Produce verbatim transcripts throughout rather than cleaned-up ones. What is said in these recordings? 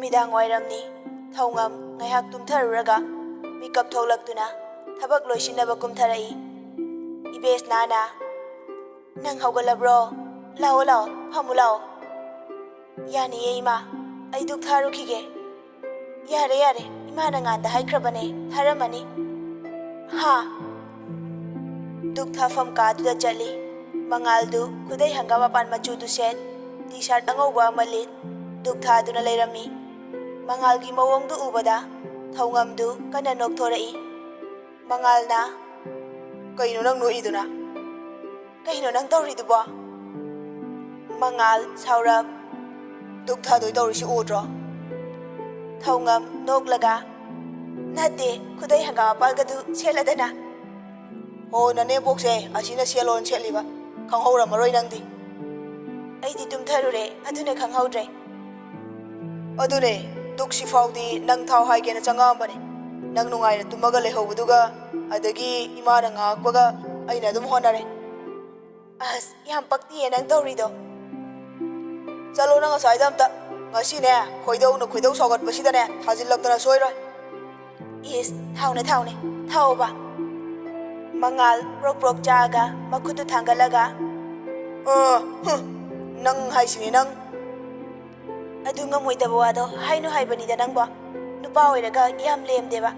ꯅꯨꯃꯤꯗꯥꯡ ꯋꯥꯏꯔꯝꯅꯤ꯫ ꯊꯧꯉꯝ ꯉꯥꯏꯍꯥꯛ ꯇꯨꯝꯊꯔꯨꯔꯒ ꯃꯤꯀꯞ ꯊꯣꯛꯂꯛꯇꯨꯅ ꯊꯕꯛ ꯂꯣꯏꯁꯤꯟꯅꯕ ꯀꯨꯝꯊꯔꯛꯏ꯫ ꯏꯕꯦꯁꯅꯥꯅ, "ꯅꯪ ꯍꯧꯒꯠꯂꯕ꯭ꯔꯣ? ꯂꯥꯛꯑꯣ, ꯂꯥꯛꯑꯣ, ꯐꯝꯃꯨ ꯂꯥꯛꯑꯣ꯫" "ꯌꯥꯅꯤꯌꯦ ꯏꯃꯥ, ꯑꯩ ꯙꯨꯛ ꯊꯥꯔꯨꯈꯤꯒꯦ꯫" "ꯌꯥꯔꯦ, ꯌꯥꯔꯦ, ꯏꯃꯥꯅ ꯉꯥꯟꯗ ꯍꯥꯏꯈ꯭ꯔꯕꯅꯦ, ꯊꯥꯔꯝꯃꯅꯤ꯫" "ꯍꯥ?" ꯙꯨꯛ ꯊꯥꯐꯝ ꯀꯥꯗꯨꯗ ꯆꯠꯂꯤ꯫ ꯃꯉꯥꯜꯗꯨ ꯈꯨꯗꯩ ꯍꯪꯒꯥꯝ ꯃꯄꯥꯟ ꯃꯆꯨꯗꯨ ꯁꯦꯠ, ꯇꯤ ꯁꯥꯔꯠ ꯑꯉꯧꯕ ꯑꯃ ꯂꯤꯠ, ꯙꯨꯛ ꯊꯥꯗꯨꯅ ꯂꯩꯔꯝꯃꯤ꯫ ꯃꯉꯥꯜꯒꯤ ꯃꯑꯣꯡꯗꯨ ꯎꯕꯗ ꯊꯧꯉꯝꯗꯨ ꯀꯟꯅ ꯅꯣꯛꯊꯣꯔꯛꯏ꯫ ꯃꯉꯥꯜꯅ, "ꯀꯩꯅꯣ ꯅꯪ ꯅꯣꯛꯏꯗꯨꯅ? ꯀꯩꯅꯣ ꯅꯪ ꯇꯧꯔꯤꯗꯨꯕꯣ?" ꯃꯉꯥꯜ ꯁꯥꯎꯔꯞ, "ꯙꯨꯛ ꯊꯥꯗꯣꯏ ꯇꯧꯔꯤꯁꯤ ꯎꯗ꯭ꯔꯣ?" ꯊꯧꯉꯝ ꯅꯣꯛꯂꯒ, "ꯅꯠꯇꯦ, ꯈꯨꯗꯩ ꯍꯪꯒꯥꯝ ꯃꯄꯥꯜꯒꯗꯨ ꯁꯦꯠꯂꯗꯅ꯫" "ꯍꯣ, ꯅꯅꯦꯝꯕꯣꯛꯁꯦ ꯑꯁꯤꯅ ꯁꯦꯠꯂꯣꯅ ꯁꯦꯠꯂꯤꯕ, ꯈꯪꯍꯧꯔꯝꯃꯔꯣꯏ ꯅꯪꯗꯤ꯫" "ꯑꯩꯗꯤ ꯇꯨꯝꯊꯔꯨꯔꯦ, ꯑꯗꯨꯅ ꯈꯪꯍꯧꯗ꯭ꯔꯦ꯫" "ꯑꯗꯨꯅꯦ, ꯙꯨꯛꯁꯤ ꯐꯥꯎꯗꯤ ꯅꯪ ꯊꯥꯎ ꯍꯥꯏꯒꯦꯅ ꯆꯪꯉꯛꯑꯝꯕꯅꯦ꯫ ꯅꯪ ꯅꯨꯡꯉꯥꯏꯅ ꯇꯨꯝꯃꯒ ꯂꯩꯍꯧꯕꯗꯨꯒ, ꯑꯗꯒꯤ ꯏꯃꯥꯅ ꯉꯥꯡꯉꯛꯄꯒ ꯑꯩꯅ ꯑꯗꯨꯝ ꯍꯣꯠꯅꯔꯦ꯫" "ꯑꯁ, ꯌꯥꯝ ꯄꯛꯇꯤꯌꯦ ꯅꯪ ꯇꯧꯔꯤꯗꯣ꯫" "ꯆꯠꯂꯣ ꯅꯪ ꯑꯁ꯭ꯋꯥꯏꯗ ꯑꯝꯇ꯫ ꯉꯁꯤꯅꯦ, ꯈꯣꯏꯗꯧꯅ ꯈꯣꯏꯗꯧ ꯁꯥꯎꯒꯠꯄꯁꯤꯗꯅꯦ, ꯊꯥꯖꯤꯜꯂꯛꯇꯅ ꯁꯣꯏꯔꯣꯏ꯫" "ꯏꯁ, ꯊꯥꯎꯅꯦ, ꯊꯥꯎꯅꯦ, ꯊꯥꯎꯕ꯫" ꯃꯉꯥꯜ ꯄ꯭ꯔꯣꯛ ꯄ꯭ꯔꯣꯛ ꯆꯥꯛꯑꯒ ꯃꯈꯨꯠꯇꯨ ꯊꯥꯡꯒꯠꯂꯒ, "ꯑ, ꯍꯨ, ꯅꯪ ꯍꯥꯏꯁꯤꯅꯤ ꯅꯪ꯫" "ꯑꯗꯨ ꯉꯝꯃꯣꯏꯗꯕ ꯋꯥꯗꯣ ꯍꯥꯏꯅꯨ ꯍꯥꯏꯕꯅꯤꯗ ꯅꯪꯕꯣ꯫ ꯅꯨꯄꯥ ꯑꯣꯏꯔꯒ ꯌꯥꯝ ꯂꯦꯝꯗꯦꯕ꯫"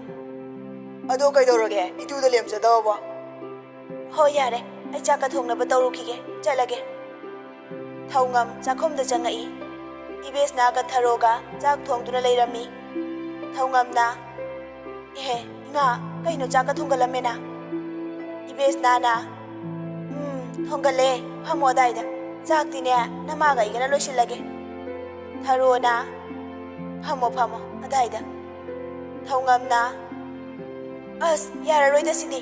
"ꯑꯗꯣ ꯀꯩꯗꯧꯔꯒꯦ? ꯏꯇꯨꯗ ꯂꯦꯝꯖꯗꯕꯕꯣ?" "ꯍꯣꯏ, ꯌꯥꯔꯦ, ꯑꯩ ꯆꯥꯛꯀ ꯊꯣꯡꯅꯕ ꯇꯧꯔꯨꯈꯤꯒꯦ, ꯆꯠꯂꯒꯦ꯫" ꯊꯧꯉꯝ ꯆꯥꯛꯈꯨꯝꯗ ꯆꯪꯉꯛꯏ꯫ ꯏꯕꯦꯁꯅꯥꯒ ꯊꯔꯣꯒ ꯆꯥꯛ ꯊꯣꯡꯗꯨꯅ ꯂꯩꯔꯝꯃꯤ꯫ ꯊꯧꯉꯝꯅ, "ꯑꯦꯍꯦ, ꯏꯃꯥ, ꯀꯩꯅꯣ ꯆꯥꯛꯀ ꯊꯣꯡꯒꯠꯂꯝꯃꯦꯅ?" ꯏꯕꯦꯁꯅꯥꯅ, "ꯎꯝ, ꯊꯣꯡꯒꯠꯂꯦ, ꯐꯝꯃꯣ ꯑꯗꯥꯏꯗ꯫ ꯆꯥꯛꯇꯤꯅꯦ, ꯅꯃꯥꯒ ꯑꯩꯒꯅ ꯂꯣꯏꯁꯤꯜꯂꯒꯦ꯫" ꯊꯔꯣꯅ, "ꯐꯝꯃꯣ, ꯐꯝꯃꯣ ꯑꯗꯥꯏꯗ꯫" ꯊꯧꯉꯝꯅ, "ꯑꯁ, ꯌꯥꯔꯔꯣꯏꯗ ꯁꯤꯗꯤ꯫"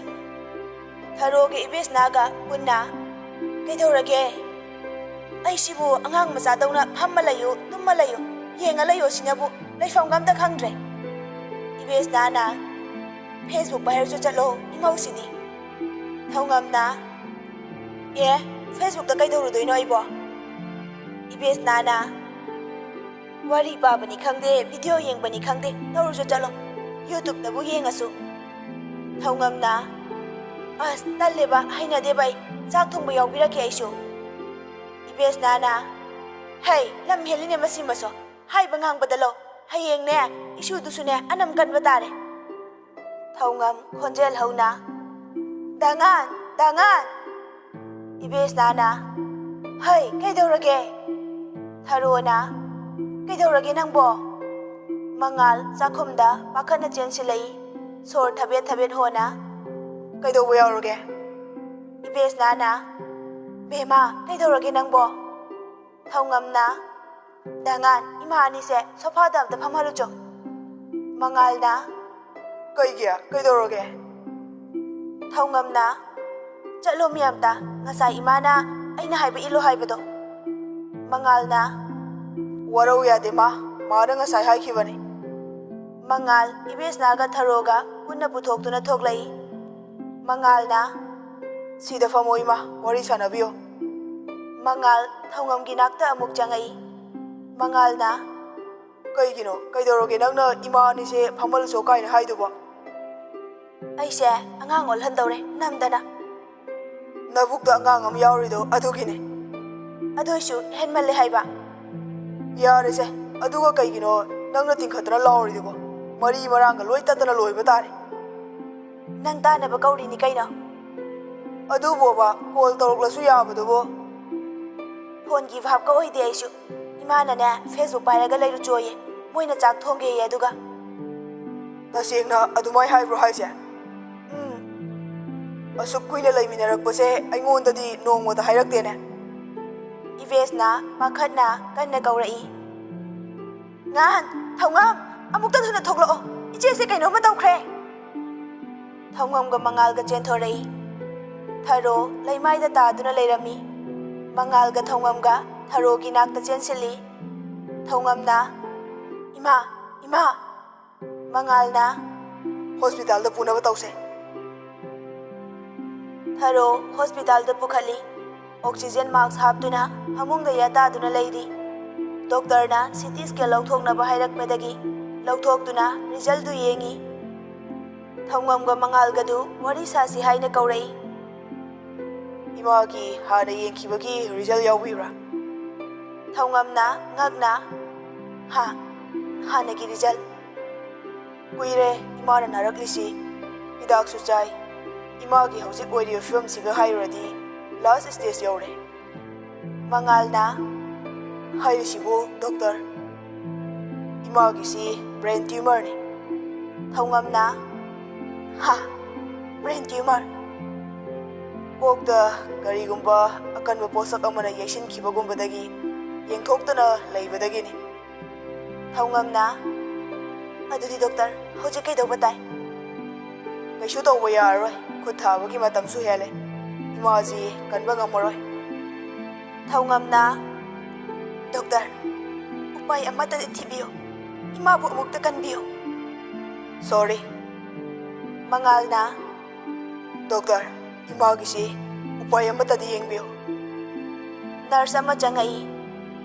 ꯊꯔꯣꯒ ꯏꯕꯦꯁꯅꯥꯒ ꯄꯨꯟꯅ, "ꯀꯩꯗꯧꯔꯒꯦ? ꯑꯩꯁꯤꯕꯨ ꯑꯉꯥꯡ ꯃꯆꯥꯗꯧꯅ ꯐꯝꯃ ꯂꯩꯌꯨ, ꯇꯨꯝꯃ ꯂꯩꯌꯨ, ꯌꯦꯡꯉ ꯂꯩꯌꯣ ꯁꯤꯅꯕꯨ ꯂꯩꯐꯝꯒ ꯑꯝꯇ ꯈꯪꯗ꯭ꯔꯦ꯫" ꯏꯕꯦꯁꯅꯥꯅ, "Facebook ꯄꯥꯏꯔꯁꯨ ꯆꯠꯂꯣ, ꯏꯃꯧꯁꯤꯗꯤ꯫" ꯊꯧꯉꯝꯅ, "ꯑꯦ, Facebook ꯀꯩꯗꯧꯔꯨꯗꯣꯏꯅꯣ ꯑꯩꯕꯣ?" ꯏꯕꯦꯁꯅꯥꯅ, ꯋꯥꯔꯤ ꯄꯥꯕꯅꯤ ꯈꯪꯗꯦ, ꯚꯤꯗꯤꯑꯣ ꯌꯦꯡꯕꯅꯤ ꯈꯪꯗꯦ, ꯇꯧꯔꯨꯁꯨ ꯆꯠꯂꯣ꯫ YouTubeꯇꯕꯨ ꯌꯦꯡꯉꯁꯨ꯫ ꯊꯧꯉꯝꯅ, "ꯑꯁ, ꯇꯜꯂꯦꯕ, ꯍꯩꯅꯗꯦꯕ ꯑꯩ꯫ ꯆꯥꯛ ꯊꯣꯡꯕ ꯌꯥꯎꯕꯤꯔꯛꯀꯦ ꯑꯩꯁꯨ"꯫ ꯏꯕꯦꯁꯅꯥꯅ, "ꯍꯩ, ꯂꯝ ꯍꯦꯜꯂꯤꯅꯦ ꯃꯁꯤꯃꯁꯨ꯫ ꯍꯥꯏꯕ ꯉꯥꯡꯕꯗ ꯂꯧ꯫ ꯍꯌꯦꯡꯅꯦ, ꯏꯁꯨꯗꯨꯁꯨꯅꯦ, ꯑꯅꯝ ꯀꯟꯕ ꯇꯥꯔꯦ"꯫ ꯊꯧꯉꯝ ꯈꯣꯟꯖꯦꯜ ꯍꯧꯅ, "ꯗꯥꯉꯥꯟ, ꯗꯥꯉꯥꯟ!" ꯏꯕꯦꯁꯅꯥꯅ, "ꯍꯩ, ꯀꯩꯗꯧꯔꯒꯦ?" ꯊꯔꯣꯅ, "ꯀꯩꯗꯧꯔꯒꯦ ꯅꯪꯕꯣ?" ꯃꯉꯥꯜ ꯆꯥꯛꯈꯨꯝꯗ ꯄꯥꯈꯠꯅ ꯆꯦꯟꯁꯤꯜꯂꯛꯏ꯫ ꯁꯣꯔ ꯊꯕꯦꯠ ꯊꯕꯦꯠ ꯍꯣꯅ, "ꯀꯩꯗꯧꯕ ꯌꯥꯎꯔꯒꯦ?" ꯏꯕꯦꯁꯅꯥꯅ, "ꯕꯦꯝꯃ, ꯀꯩꯗꯧꯔꯒꯦ ꯅꯪꯕꯣ?" ꯊꯧꯉꯝꯅ, "ꯗꯥꯉꯥꯟ, ꯏꯃꯥ ꯑꯅꯤꯁꯦ ꯁꯣꯐꯥꯗ ꯑꯝꯇ ꯐꯝꯍꯜꯂꯨꯆꯣ"꯫ ꯃꯉꯥꯜꯅ, "ꯀꯩꯒꯤ? ꯀꯩꯗꯧꯔꯒꯦ?" ꯊꯧꯉꯝꯅ, "ꯆꯠꯂꯣ ꯃꯤ ꯑꯝꯇ, ꯉꯁꯥꯏ ꯏꯃꯥꯅ ꯑꯩꯅ ꯍꯥꯏꯕ ꯏꯜꯂꯣ ꯍꯥꯏꯕꯗꯣ"꯫ ꯃꯉꯥꯜꯅ, "ꯋꯥꯔꯧ ꯌꯥꯗꯦ ꯃꯥ, ꯃꯥꯅ ꯉꯁꯥꯏ ꯍꯥꯏꯈꯤꯕꯅꯤ"꯫ ꯃꯉꯥꯜ ꯏꯕꯦꯁꯅꯥꯒ ꯊꯔꯣꯒ ꯄꯨꯟꯅ ꯄꯨꯊꯣꯛꯇꯨꯅ ꯊꯣꯛꯂꯛꯏ꯫ ꯃꯉꯥꯜꯅ, "ꯁꯤꯗ ꯐꯝꯃꯣ ꯏꯃꯥ, ꯋꯥꯔꯤ ꯁꯥꯟꯅꯕꯤꯌꯣ"꯫ ꯃꯉꯥꯜ ꯊꯧꯉꯝꯒꯤ ꯅꯥꯛꯇ ꯑꯃꯨꯛ ꯆꯪꯉꯛꯏ꯫ ꯃꯉꯥꯜꯅ, "ꯀꯩꯒꯤꯅꯣ? ꯀꯩꯗꯧꯔꯒꯦ ꯅꯪꯅ ꯏꯃꯥ ꯑꯅꯤꯁꯦ ꯐꯝꯍꯜꯂꯨꯆꯣ ꯀꯥꯏꯅ ꯍꯥꯏꯗꯨꯕꯣ?" "ꯑꯩꯁꯦ ꯑꯉꯥꯡ ꯑꯣꯜꯍꯟꯗꯧꯔꯦ ꯅꯝꯗꯅ"꯫ "ꯅꯕꯨꯛꯇ ꯑꯉꯥꯡ ꯑꯃ ꯌꯥꯎꯔꯤꯗꯣ ꯑꯗꯨꯒꯤꯅꯦ"꯫ "ꯑꯗꯨꯏꯁꯨ ꯍꯦꯟꯃꯜꯂꯦ ꯍꯥꯏꯕ"꯫ "ꯌꯥꯔꯦꯁꯦ, ꯑꯗꯨꯒ ꯀꯩꯒꯤꯅꯣ ꯅꯪꯅ ꯇꯤꯡꯈꯠꯇꯅ ꯂꯥꯎꯔꯤꯗꯨꯕꯣ? ꯃꯔꯤ ꯃꯔꯥꯡꯒ ꯂꯣꯏ ꯇꯠꯇꯅ ꯂꯣꯏꯕ ꯇꯥꯔꯦ"꯫ "ꯅꯪ ꯇꯥꯅꯕ ꯀꯧꯔꯤꯅꯤ ꯀꯩꯅꯣ"꯫ "ꯑꯗꯨꯕꯣꯕ, ꯀꯣꯜ ꯇꯧꯔꯛꯂꯁꯨ ꯌꯥꯕꯗꯨꯕꯨ"꯫ "ꯐꯣꯟꯒꯤ ꯚꯥꯞꯀ ꯑꯣꯏꯗꯦ ꯑꯩꯁꯨ꯫ ꯏꯃꯥꯅꯅꯦ, Facebook ꯄꯥꯏꯔꯒ ꯂꯩꯔꯨꯆꯣꯌꯦ꯫ ꯃꯣꯏꯅ ꯆꯥꯛ ꯊꯣꯡꯒꯦꯌꯦ ꯑꯗꯨꯒ"꯫ "ꯇꯁꯦꯡꯅ ꯑꯗꯨꯃꯥꯏꯅ ꯍꯥꯏꯕ꯭ꯔꯣ ꯍꯥꯏꯁꯦ? ꯎꯝ꯫ ꯑꯁꯨꯛ ꯀꯨꯏꯅ ꯂꯩꯃꯤꯟꯅꯔꯛꯄꯁꯦ ꯑꯩꯉꯣꯟꯗꯗꯤ ꯅꯣꯡꯃꯇ ꯍꯥꯏꯔꯛꯇꯦꯅꯦ"꯫ ꯏꯕꯦꯁꯅ ꯄꯥꯈꯠꯅ ꯀꯟꯅ ꯀꯧꯔꯛꯏ꯫ "ꯉꯥꯟ, ꯊꯧꯉꯝ, ꯑꯃꯨꯛꯇ ꯊꯨꯅ ꯊꯣꯛꯂꯛꯑꯣ꯫ ꯏꯆꯦꯁꯦ ꯀꯩꯅꯣꯝꯃ ꯇꯧꯈ꯭ꯔꯦ"꯫ ꯊꯧꯉꯝꯒ ꯃꯉꯥꯜꯒ ꯆꯦꯟꯊꯣꯔꯛꯏ꯫ ꯊꯔꯣ ꯂꯩꯃꯥꯏꯗ ꯇꯥꯗꯨꯅ ꯂꯩꯔꯝꯃꯤ꯫ ꯃꯉꯥꯜꯒ ꯊꯧꯉꯝꯒ ꯊꯔꯣꯒꯤ ꯅꯥꯛꯇ ꯆꯦꯟꯁꯤꯜꯂꯤ꯫ ꯊꯧꯉꯝꯅ, "ꯏꯃꯥ, ꯏꯃꯥ!" ꯃꯉꯥꯜꯅ, "ꯍꯣꯁꯄꯤꯇꯥꯜꯗ ꯄꯨꯅꯕ ꯇꯧꯁꯦ"꯫ ꯊꯔꯣ ꯍꯣꯁꯄꯤꯇꯥꯜꯗ ꯄꯨꯈꯠꯂꯤ꯫ ꯑꯣꯛꯁꯤꯖꯦꯟ ꯃꯥꯛꯁ ꯍꯥꯞꯇꯨꯅ ꯐꯃꯨꯡꯗ ꯌꯥꯇꯥꯗꯨꯅ ꯂꯩꯔꯤ꯫ ꯗꯣꯛꯇꯔꯅ ꯁꯤ ꯇꯤ ꯁ꯭ꯀꯦꯟ ꯂꯧꯊꯣꯛꯅꯕ ꯍꯥꯏꯔꯛꯄꯗꯒꯤ ꯂꯧꯊꯣꯛꯇꯨꯅ ꯔꯤꯖꯜꯗꯨ ꯌꯦꯡꯉꯤ꯫ ꯊꯧꯉꯝꯒ ꯃꯉꯥꯜꯒꯗꯨ ꯋꯥꯔꯤ ꯁꯥꯁꯤ ꯍꯥꯏꯅ ꯀꯧꯔꯛꯏ꯫ "ꯏꯃꯥꯒꯤ ꯍꯥꯟꯅ ꯌꯦꯡꯈꯤꯕꯒꯤ ꯔꯤꯖꯜ ꯌꯥꯎꯕꯤꯕ꯭ꯔꯥ?" ꯊꯧꯉꯝꯅ ꯉꯛꯅ, "ꯍꯥ, ꯍꯥꯟꯅꯒꯤ ꯔꯤꯖꯜ? ꯀꯨꯏꯔꯦ ꯏꯃꯥꯅ ꯅꯥꯔꯛꯂꯤꯁꯤ꯫ ꯍꯤꯗꯥꯛꯁꯨ ꯆꯥꯏ꯫ ꯏꯃꯥꯒꯤ ꯍꯧꯖꯤꯛ ꯑꯣꯏꯔꯤꯕ ꯐꯤꯕꯝꯁꯤꯒ ꯍꯥꯏꯔꯨꯔꯗꯤ ꯂꯥꯁ ꯁ꯭ꯇꯦꯖ ꯌꯧꯔꯦ꯫" ꯃꯉꯥꯜꯅ, "ꯍꯥꯏꯔꯤꯁꯤꯕꯨ ꯗꯣꯛꯇꯔ, ꯏꯃꯥꯒꯤꯁꯤ ꯕ꯭ꯔꯦꯟ ꯇ꯭ꯌꯨꯃꯔꯅꯤ꯫" ꯊꯧꯉꯝꯅ, "ꯍꯥ, ꯕ꯭ꯔꯦꯟ ꯇ꯭ꯌꯨꯃꯔ?" "ꯀꯣꯛꯇ ꯀꯔꯤꯒꯨꯝꯕ ꯑꯀꯟꯕ ꯄꯣꯠꯁꯛ ꯑꯃꯅ ꯌꯩꯁꯤꯟꯈꯤꯕꯒꯨꯝꯕꯗꯒꯤ ꯌꯦꯡꯊꯣꯛꯇꯅ ꯂꯩꯕꯗꯒꯤꯅꯤ꯫" ꯊꯧꯉꯝꯅ, "ꯑꯗꯨꯗꯤ ꯗꯣꯛꯇꯔ, ꯍꯧꯖꯤꯛ ꯀꯩꯗꯧꯕ ꯇꯥꯏ?" "ꯀꯩꯁꯨ ꯇꯧꯕ ꯌꯥꯔꯔꯣꯏ, ꯈꯨꯠ ꯊꯥꯕꯒꯤ ꯃꯇꯝꯁꯨ ꯍꯦꯜꯂꯦ, ꯏꯃꯥꯁꯤ ꯀꯟꯕ ꯉꯝꯃꯔꯣꯏ꯫" ꯊꯧꯉꯝꯅ, "ꯗꯣꯛꯇꯔ, ꯎꯄꯥꯏ ꯑꯃꯠꯇꯗꯤ ꯊꯤꯕꯤꯌꯨ, ꯏꯃꯥꯕꯨ ꯑꯃꯨꯛꯇ ꯀꯟꯕꯤꯌꯨ꯫" "ꯁꯣꯔꯤ꯫" ꯃꯉꯥꯜꯅ, "ꯗꯣꯛꯇꯔ, ꯏꯃꯥꯒꯤꯁꯤ ꯎꯄꯥꯏ ꯑꯃꯠꯇꯗꯤ ꯌꯦꯡꯕꯤꯌꯨ꯫" ꯅꯔꯁ ꯑꯃ ꯆꯪꯉꯛꯏ꯫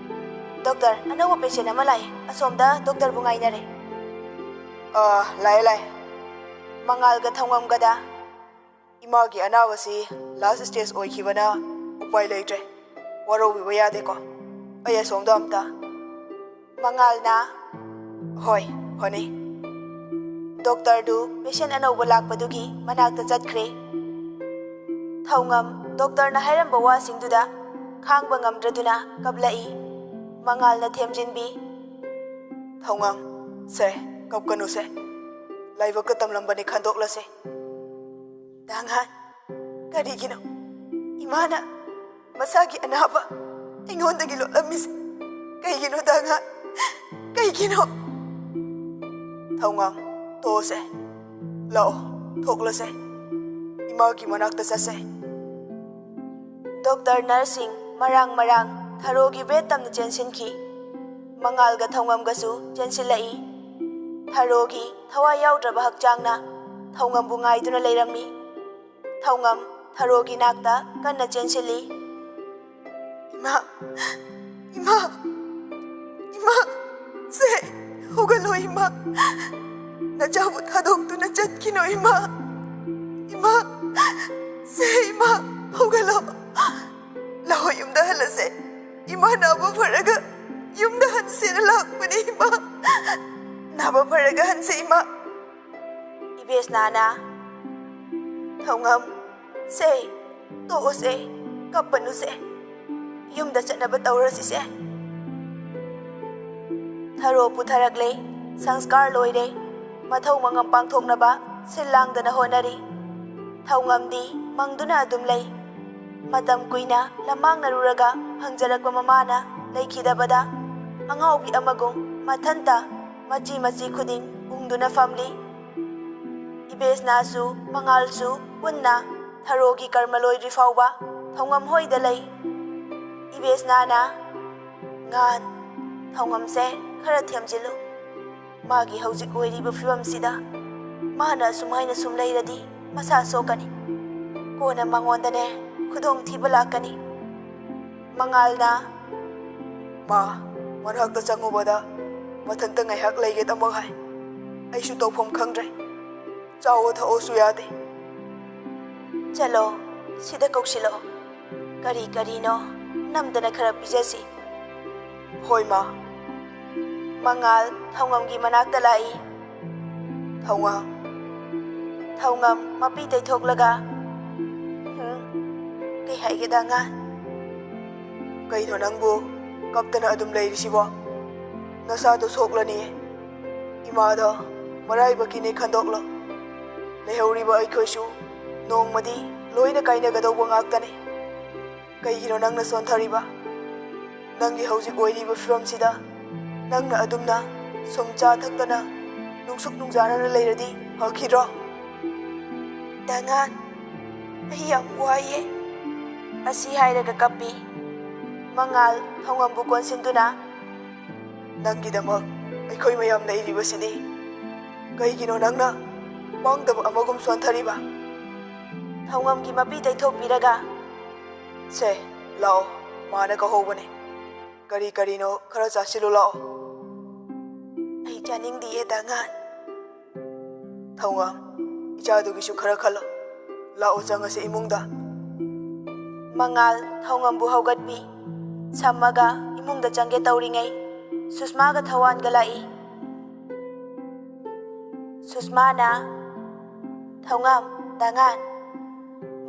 "ꯗꯣꯛꯇꯔ, ꯑꯅꯧꯕ ꯄꯦꯁꯦꯟ ꯑꯃ ꯂꯥꯛꯏ, ꯑꯁꯣꯝꯗ ꯗꯣꯛꯇꯔꯕꯨ ꯉꯥꯏꯅꯔꯦ꯫" "ꯑꯥ, ꯂꯥꯛꯑꯦ, ꯂꯥꯛꯑꯦ꯫" ꯃꯉꯥꯜꯒ ꯊꯧꯉꯝꯒꯗ, "ꯏꯃꯥꯒꯤ ꯑꯅꯥꯕꯁꯤ ꯂꯥꯁ ꯁ꯭ꯇꯦꯖ ꯑꯣꯏꯈꯤꯕꯅ ꯎꯄꯥꯏ ꯂꯩꯇ꯭ꯔꯦ, ꯋꯥꯔꯧꯕꯤꯕ ꯌꯥꯗꯦꯀꯣ꯫ ꯑꯩ ꯑꯁꯣꯝꯗ ꯑꯝꯇ꯫" ꯃꯉꯥꯜꯅ, "ꯍꯣꯏ, ꯐꯅꯤ꯫" ꯗꯣꯛꯇꯔꯗꯨ ꯄꯦꯁꯦꯟ ꯑꯅꯧꯕ ꯂꯥꯛꯄꯗꯨꯒꯤ ꯃꯅꯥꯛꯇ ꯆꯠꯈ꯭ꯔꯦ꯫ ꯊꯧꯉꯝ ꯗꯣꯛꯇꯔꯅ ꯍꯥꯏꯔꯝꯕ ꯋꯥꯁꯤꯡꯗꯨꯗ ꯈꯥꯡꯕ ꯉꯝꯗ꯭ꯔꯗꯨꯅ ꯀꯞꯂꯛꯏ꯫ ꯃꯉꯥꯜꯅ ꯊꯦꯝꯖꯤꯟꯕꯤ, "ꯊꯧꯉꯝ, ꯁꯦ, ꯀꯞꯀꯅꯨꯁꯦ꯫ ꯂꯥꯏꯕꯛꯇ ꯇꯝꯂꯝꯕꯅꯤ, ꯈꯟꯗꯣꯛꯂꯁꯦ꯫" "ꯗꯥ ꯉꯥꯟ, ꯀꯔꯤꯒꯤꯅꯣ ꯏꯃꯥꯅ ꯃꯁꯥꯒꯤ ꯑꯅꯥꯕ ꯑꯩꯉꯣꯟꯗꯒꯤ ꯂꯣꯠꯂꯝꯃꯤꯁꯦ? ꯀꯩꯒꯤꯅꯣ, ꯗꯥ ꯉꯥꯟ? ꯀꯩꯒꯤꯅꯣ?" "ꯊꯧꯉꯝ, ꯇꯣꯛꯑꯁꯦ꯫ ꯂꯥꯛꯑꯣ, ꯊꯣꯛꯂꯁꯦ꯫ ꯏꯃꯥꯒꯤ ꯃꯅꯥꯛꯇ ꯆꯠꯁꯦ꯫" ꯗꯣꯛꯇꯔ, ꯅꯔꯁꯁꯤꯡ ꯃꯔꯥꯡ ꯃꯔꯥꯡ ꯊꯔꯣꯒꯤ ꯕꯦꯗ ꯇꯝꯅ ꯆꯦꯟꯁꯤꯟꯈꯤ꯫ ꯃꯉꯥꯜꯒ ꯊꯧꯉꯝꯒꯁꯨ ꯆꯦꯟꯁꯤꯜꯂꯛꯏ꯫ ꯊꯔꯣꯒꯤ ꯊꯋꯥꯏ ꯌꯥꯎꯗ꯭ꯔꯕ ꯍꯛꯆꯥꯡꯅ ꯊꯧꯉꯝꯕꯨ ꯉꯥꯏꯗꯨꯅ ꯂꯩꯔꯝꯃꯤ꯫ ꯊꯧꯉꯝ ꯊꯔꯣꯒꯤ ꯅꯥꯛꯇ ꯀꯟꯅ ꯆꯦꯟꯁꯤꯜꯂꯤ꯫ "ꯏꯃꯥ! ꯏꯃꯥ!" ꯁꯦ, ꯍꯧꯒꯠꯂꯣ ꯏꯃꯥ꯫ ꯅꯆꯥꯕꯨ ꯊꯥꯗꯣꯛꯇꯨꯅ ꯆꯠꯈꯤꯅꯨ ꯏꯃꯥ꯫ ꯏꯃꯥ, ꯁꯦ ꯏꯃꯥ, ꯍꯧꯒꯠꯂꯣ꯫ ꯂꯥꯛꯑꯣ ꯌꯨꯝꯗ ꯍꯜꯂꯁꯦ꯫ ꯏꯃꯥ ꯅꯥꯕ ꯐꯔꯒ ꯌꯨꯝꯗ ꯍꯟꯁꯦꯅ ꯂꯥꯛꯄꯅꯦ ꯏꯃꯥ꯫ ꯅꯥꯕ ꯐꯔꯒ ꯍꯟꯁꯦ ꯏꯃꯥ꯫ ꯏꯕꯦꯁꯅꯥꯅ, ꯊꯧꯉꯝ, ꯁꯦ, ꯇꯣꯛꯑꯣꯁꯦ, ꯀꯞꯄꯅꯨꯁꯦ, ꯌꯨꯝꯗ ꯆꯠꯅꯕ ꯇꯧꯔꯁꯤꯁꯦ꯫ ꯊꯔꯣ ꯄꯨꯊꯔꯛꯂꯦ, ꯁꯪꯁꯀꯥꯔ ꯂꯣꯏꯔꯦ, ꯃꯊꯧ ꯃꯉꯝ ꯄꯥꯡꯊꯣꯛꯅꯕ ꯁꯤꯜ ꯂꯥꯡꯗꯅ ꯍꯣꯠꯅꯔꯤ꯫ ꯊꯧꯉꯝꯗꯤ ꯃꯪꯗꯨꯅ ꯑꯗꯨꯝ ꯂꯩ꯫ ꯃꯇꯝ ꯀꯨꯏꯅ ꯂꯝꯃꯥꯡꯅꯔꯨꯔꯒ ꯐꯪꯖꯔꯛꯄ ꯃꯃꯥꯅ ꯂꯩꯈꯤꯗꯕꯗ ꯑꯉꯥꯎꯕꯤ ꯑꯃꯒꯨꯝ ꯃꯊꯟꯇ ꯃꯆꯤ ꯃꯆꯤ ꯈꯨꯗꯤꯡ ꯎꯪꯗꯨꯅ ꯐꯝꯂꯤ꯫ ꯏꯕꯦꯁꯅꯥꯁꯨ ꯃꯉꯥꯜꯁꯨ ꯄꯨꯟꯅ ꯊꯔꯣꯒꯤ ꯀꯔꯃ ꯂꯣꯏꯗ꯭ꯔꯤ ꯐꯥꯎꯕ ꯊꯧꯉꯝ ꯍꯣꯏꯗ ꯂꯩ꯫ ꯏꯕꯦꯁꯅꯥꯅ, "ꯉꯥꯟ, ꯊꯧꯉꯝꯁꯦ ꯈꯔ ꯊꯦꯝꯖꯤꯜꯂꯨ꯫ ꯃꯥꯒꯤ ꯍꯧꯖꯤꯛ ꯑꯣꯏꯔꯤꯕ ꯐꯤꯕꯝꯁꯤꯗ ꯃꯥꯅ ꯑꯁꯨꯃꯥꯏꯅ ꯁꯨꯝ ꯂꯩꯔꯗꯤ ꯃꯁꯥ ꯁꯣꯛꯀꯅꯤ꯫ ꯀꯣꯟꯅ ꯃꯉꯣꯟꯗꯅꯦ ꯈꯨꯗꯣꯡꯊꯤꯕ ꯂꯥꯛꯀꯅꯤ꯫" ꯃꯉꯥꯜꯅ, "ꯃꯥ ꯃꯅꯥꯛꯇ ꯆꯪꯉꯨꯕꯗ ꯃꯊꯟꯇ ꯉꯥꯏꯍꯥꯛ ꯂꯩꯒꯦ ꯑꯃꯨꯛ ꯍꯥꯏ꯫ ꯑꯩꯁꯨ ꯇꯧꯐꯝ ꯈꯪꯗ꯭ꯔꯦ꯫ ꯆꯥꯎꯑꯣ ꯊꯛꯑꯣꯁꯨ ꯌꯥꯗꯦ꯫" "ꯆꯠꯂꯣ, ꯁꯤꯗ ꯀꯧꯁꯤꯜꯂꯛꯑꯣ꯫ ꯀꯔꯤ ꯀꯔꯤꯅꯣ ꯅꯝꯗꯅ ꯈꯔ ꯄꯤꯖꯁꯤ꯫" "ꯍꯣꯏ ꯃꯥ꯫" ꯃꯉꯥꯜ ꯊꯧꯉꯝꯒꯤ ꯃꯅꯥꯛꯇ ꯂꯥꯛꯏ꯫ "ꯊꯧꯉꯝ꯫" ꯊꯧꯉꯝ ꯃꯄꯤ ꯇꯩꯊꯣꯛꯂꯒ, "ꯍꯨꯝ, ꯀꯩ ꯍꯥꯏꯒꯦꯗ ꯑꯉꯥꯡ?" "ꯀꯩꯅꯣ ꯅꯪꯕꯨ ꯀꯞꯇꯅ ꯑꯗꯨꯝ ꯂꯩꯔꯤꯁꯤꯕꯣ? ꯅꯁꯥꯗꯣ ꯁꯣꯛꯂꯅꯤꯌꯦ꯫ ꯏꯃꯥꯗꯣ ꯃꯔꯥꯏꯕꯛꯀꯤꯅꯦ ꯈꯟꯗꯣꯛꯂꯣ꯫ ꯂꯩꯍꯧꯔꯤꯕ ꯑꯩꯈꯣꯏꯁꯨ ꯅꯣꯡꯃꯗꯤ ꯂꯣꯏꯅ ꯀꯥꯏꯅꯒꯗꯧꯕ ꯉꯥꯛꯇꯅꯤ꯫ ꯀꯩꯒꯤꯅꯣ ꯅꯪꯅ ꯁꯣꯟꯊꯔꯤꯕ? ꯅꯪꯒꯤ ꯍꯧꯖꯤꯛ ꯑꯣꯏꯔꯤꯕ ꯐꯤꯕꯝꯁꯤꯗ ꯅꯪꯅ ꯑꯗꯨꯝꯅ ꯁꯨꯝ ꯆꯥ ꯊꯛꯇꯅ ꯅꯨꯡꯁꯨꯛ ꯅꯨꯡꯖꯥꯅꯅ ꯂꯩꯔꯗꯤ ꯐꯈꯤꯗ꯭ꯔꯣ?" "ꯗꯥ ꯉꯥꯟ, ꯑꯩ ꯌꯥꯝ ꯋꯥꯏꯌꯦ꯫" ꯑꯁꯤ ꯍꯥꯏꯔꯒ ꯀꯞꯄꯤ꯫ ꯃꯉꯥꯜ ꯊꯧꯉꯝꯕꯨ ꯀꯣꯟꯁꯤꯟꯗꯨꯅ, "ꯅꯪꯒꯤꯗꯃꯛ ꯑꯩꯈꯣꯏ ꯃꯌꯥꯝ ꯂꯩꯔꯤꯕꯁꯤꯗꯤ꯫ ꯀꯩꯒꯤꯅꯣ ꯅꯪꯅ ꯄꯥꯡꯗꯕ ꯑꯃꯒꯨꯝ ꯁꯣꯟꯊꯔꯤꯕ?" ꯊꯧꯉꯝꯒꯤ ꯃꯄꯤ ꯇꯩꯊꯣꯛꯄꯤꯔꯒ, "ꯁꯦ, ꯂꯥꯛꯑꯣ, ꯃꯥꯅ ꯀꯧꯍꯧꯕꯅꯦ꯫" ꯀꯔꯤ ꯀꯔꯤꯅꯣ ꯈꯔ ꯆꯥꯁꯤꯜꯂꯨ ꯂꯥꯛꯑꯣ꯫ ꯑꯩ ꯆꯥꯅꯤꯡꯗꯤꯌꯦ ꯗꯥ ꯉꯥꯟ꯫ ꯊꯧꯉꯝ, ꯏꯆꯥꯗꯨꯒꯤꯁꯨ ꯈꯔ ꯈꯜꯂꯣ꯫ ꯂꯥꯛꯑꯣ, ꯆꯪꯉꯁꯤ ꯏꯃꯨꯡꯗ꯫ ꯃꯉꯥꯜ ꯊꯧꯉꯝꯕꯨ ꯍꯧꯒꯠꯄꯤ꯫ ꯁꯝꯃꯒ ꯏꯃꯨꯡꯗ ꯆꯪꯒꯦ ꯇꯧꯔꯤꯉꯩ ꯁꯨꯁꯃꯥꯒ ꯊꯧꯋꯥꯟꯒ ꯂꯥꯛꯏ꯫ ꯁꯨꯁꯃꯥꯅ, "ꯊꯧꯉꯝ, ꯗꯥ ꯉꯥꯟ꯫"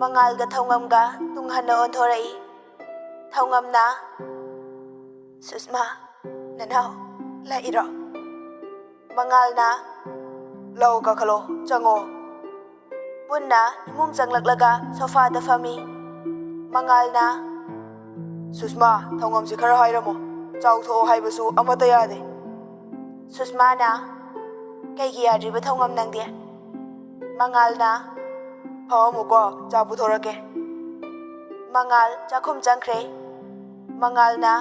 ꯃꯉꯥꯜꯒ ꯊꯧꯉꯝꯒ ꯇꯨꯡ ꯍꯟꯅ ꯑꯣꯟꯊꯣꯔꯛꯏ꯫ ꯊꯧꯉꯝꯅ, "ꯁꯨꯁꯃꯥ, ꯅꯅꯥꯎ, ꯂꯥꯛꯏꯔꯣ?" ꯃꯉꯥꯜꯅ, "ꯂꯥꯛꯑꯣ, ꯀꯥꯈꯠꯂꯣ, ꯆꯪꯉꯣ꯫" ꯄꯨꯟꯅ ꯏꯃꯨꯡ ꯆꯪꯂꯛꯂꯒ ꯁꯣꯐꯥꯗ ꯐꯝꯃꯤ꯫ ꯃꯉꯥꯜꯅ, "ꯁꯨꯁꯃꯥ, ꯊꯧꯉꯝꯁꯤ ꯈꯔ ꯍꯥꯏꯔꯝꯃꯣ꯫ ꯆꯥꯎꯊꯣꯛꯑꯣ ꯍꯥꯏꯕꯁꯨ ꯑꯃꯠꯇ ꯌꯥꯗꯦ꯫" ꯁꯨꯁꯃꯥꯅ, "ꯀꯩꯒꯤ ꯌꯥꯗ꯭ꯔꯤꯕ ꯊꯧꯉꯝ ꯅꯪꯗꯤ?" ꯃꯉꯥꯜꯅ, "ꯐꯝꯃꯝꯃꯨꯀꯣ, ꯆꯥ ꯄꯨꯊꯣꯔꯛꯀꯦ꯫" ꯃꯉꯥꯜ ꯆꯥꯛꯈꯨꯝ ꯆꯪꯈ꯭ꯔꯦ꯫ ꯃꯉꯥꯜꯅ,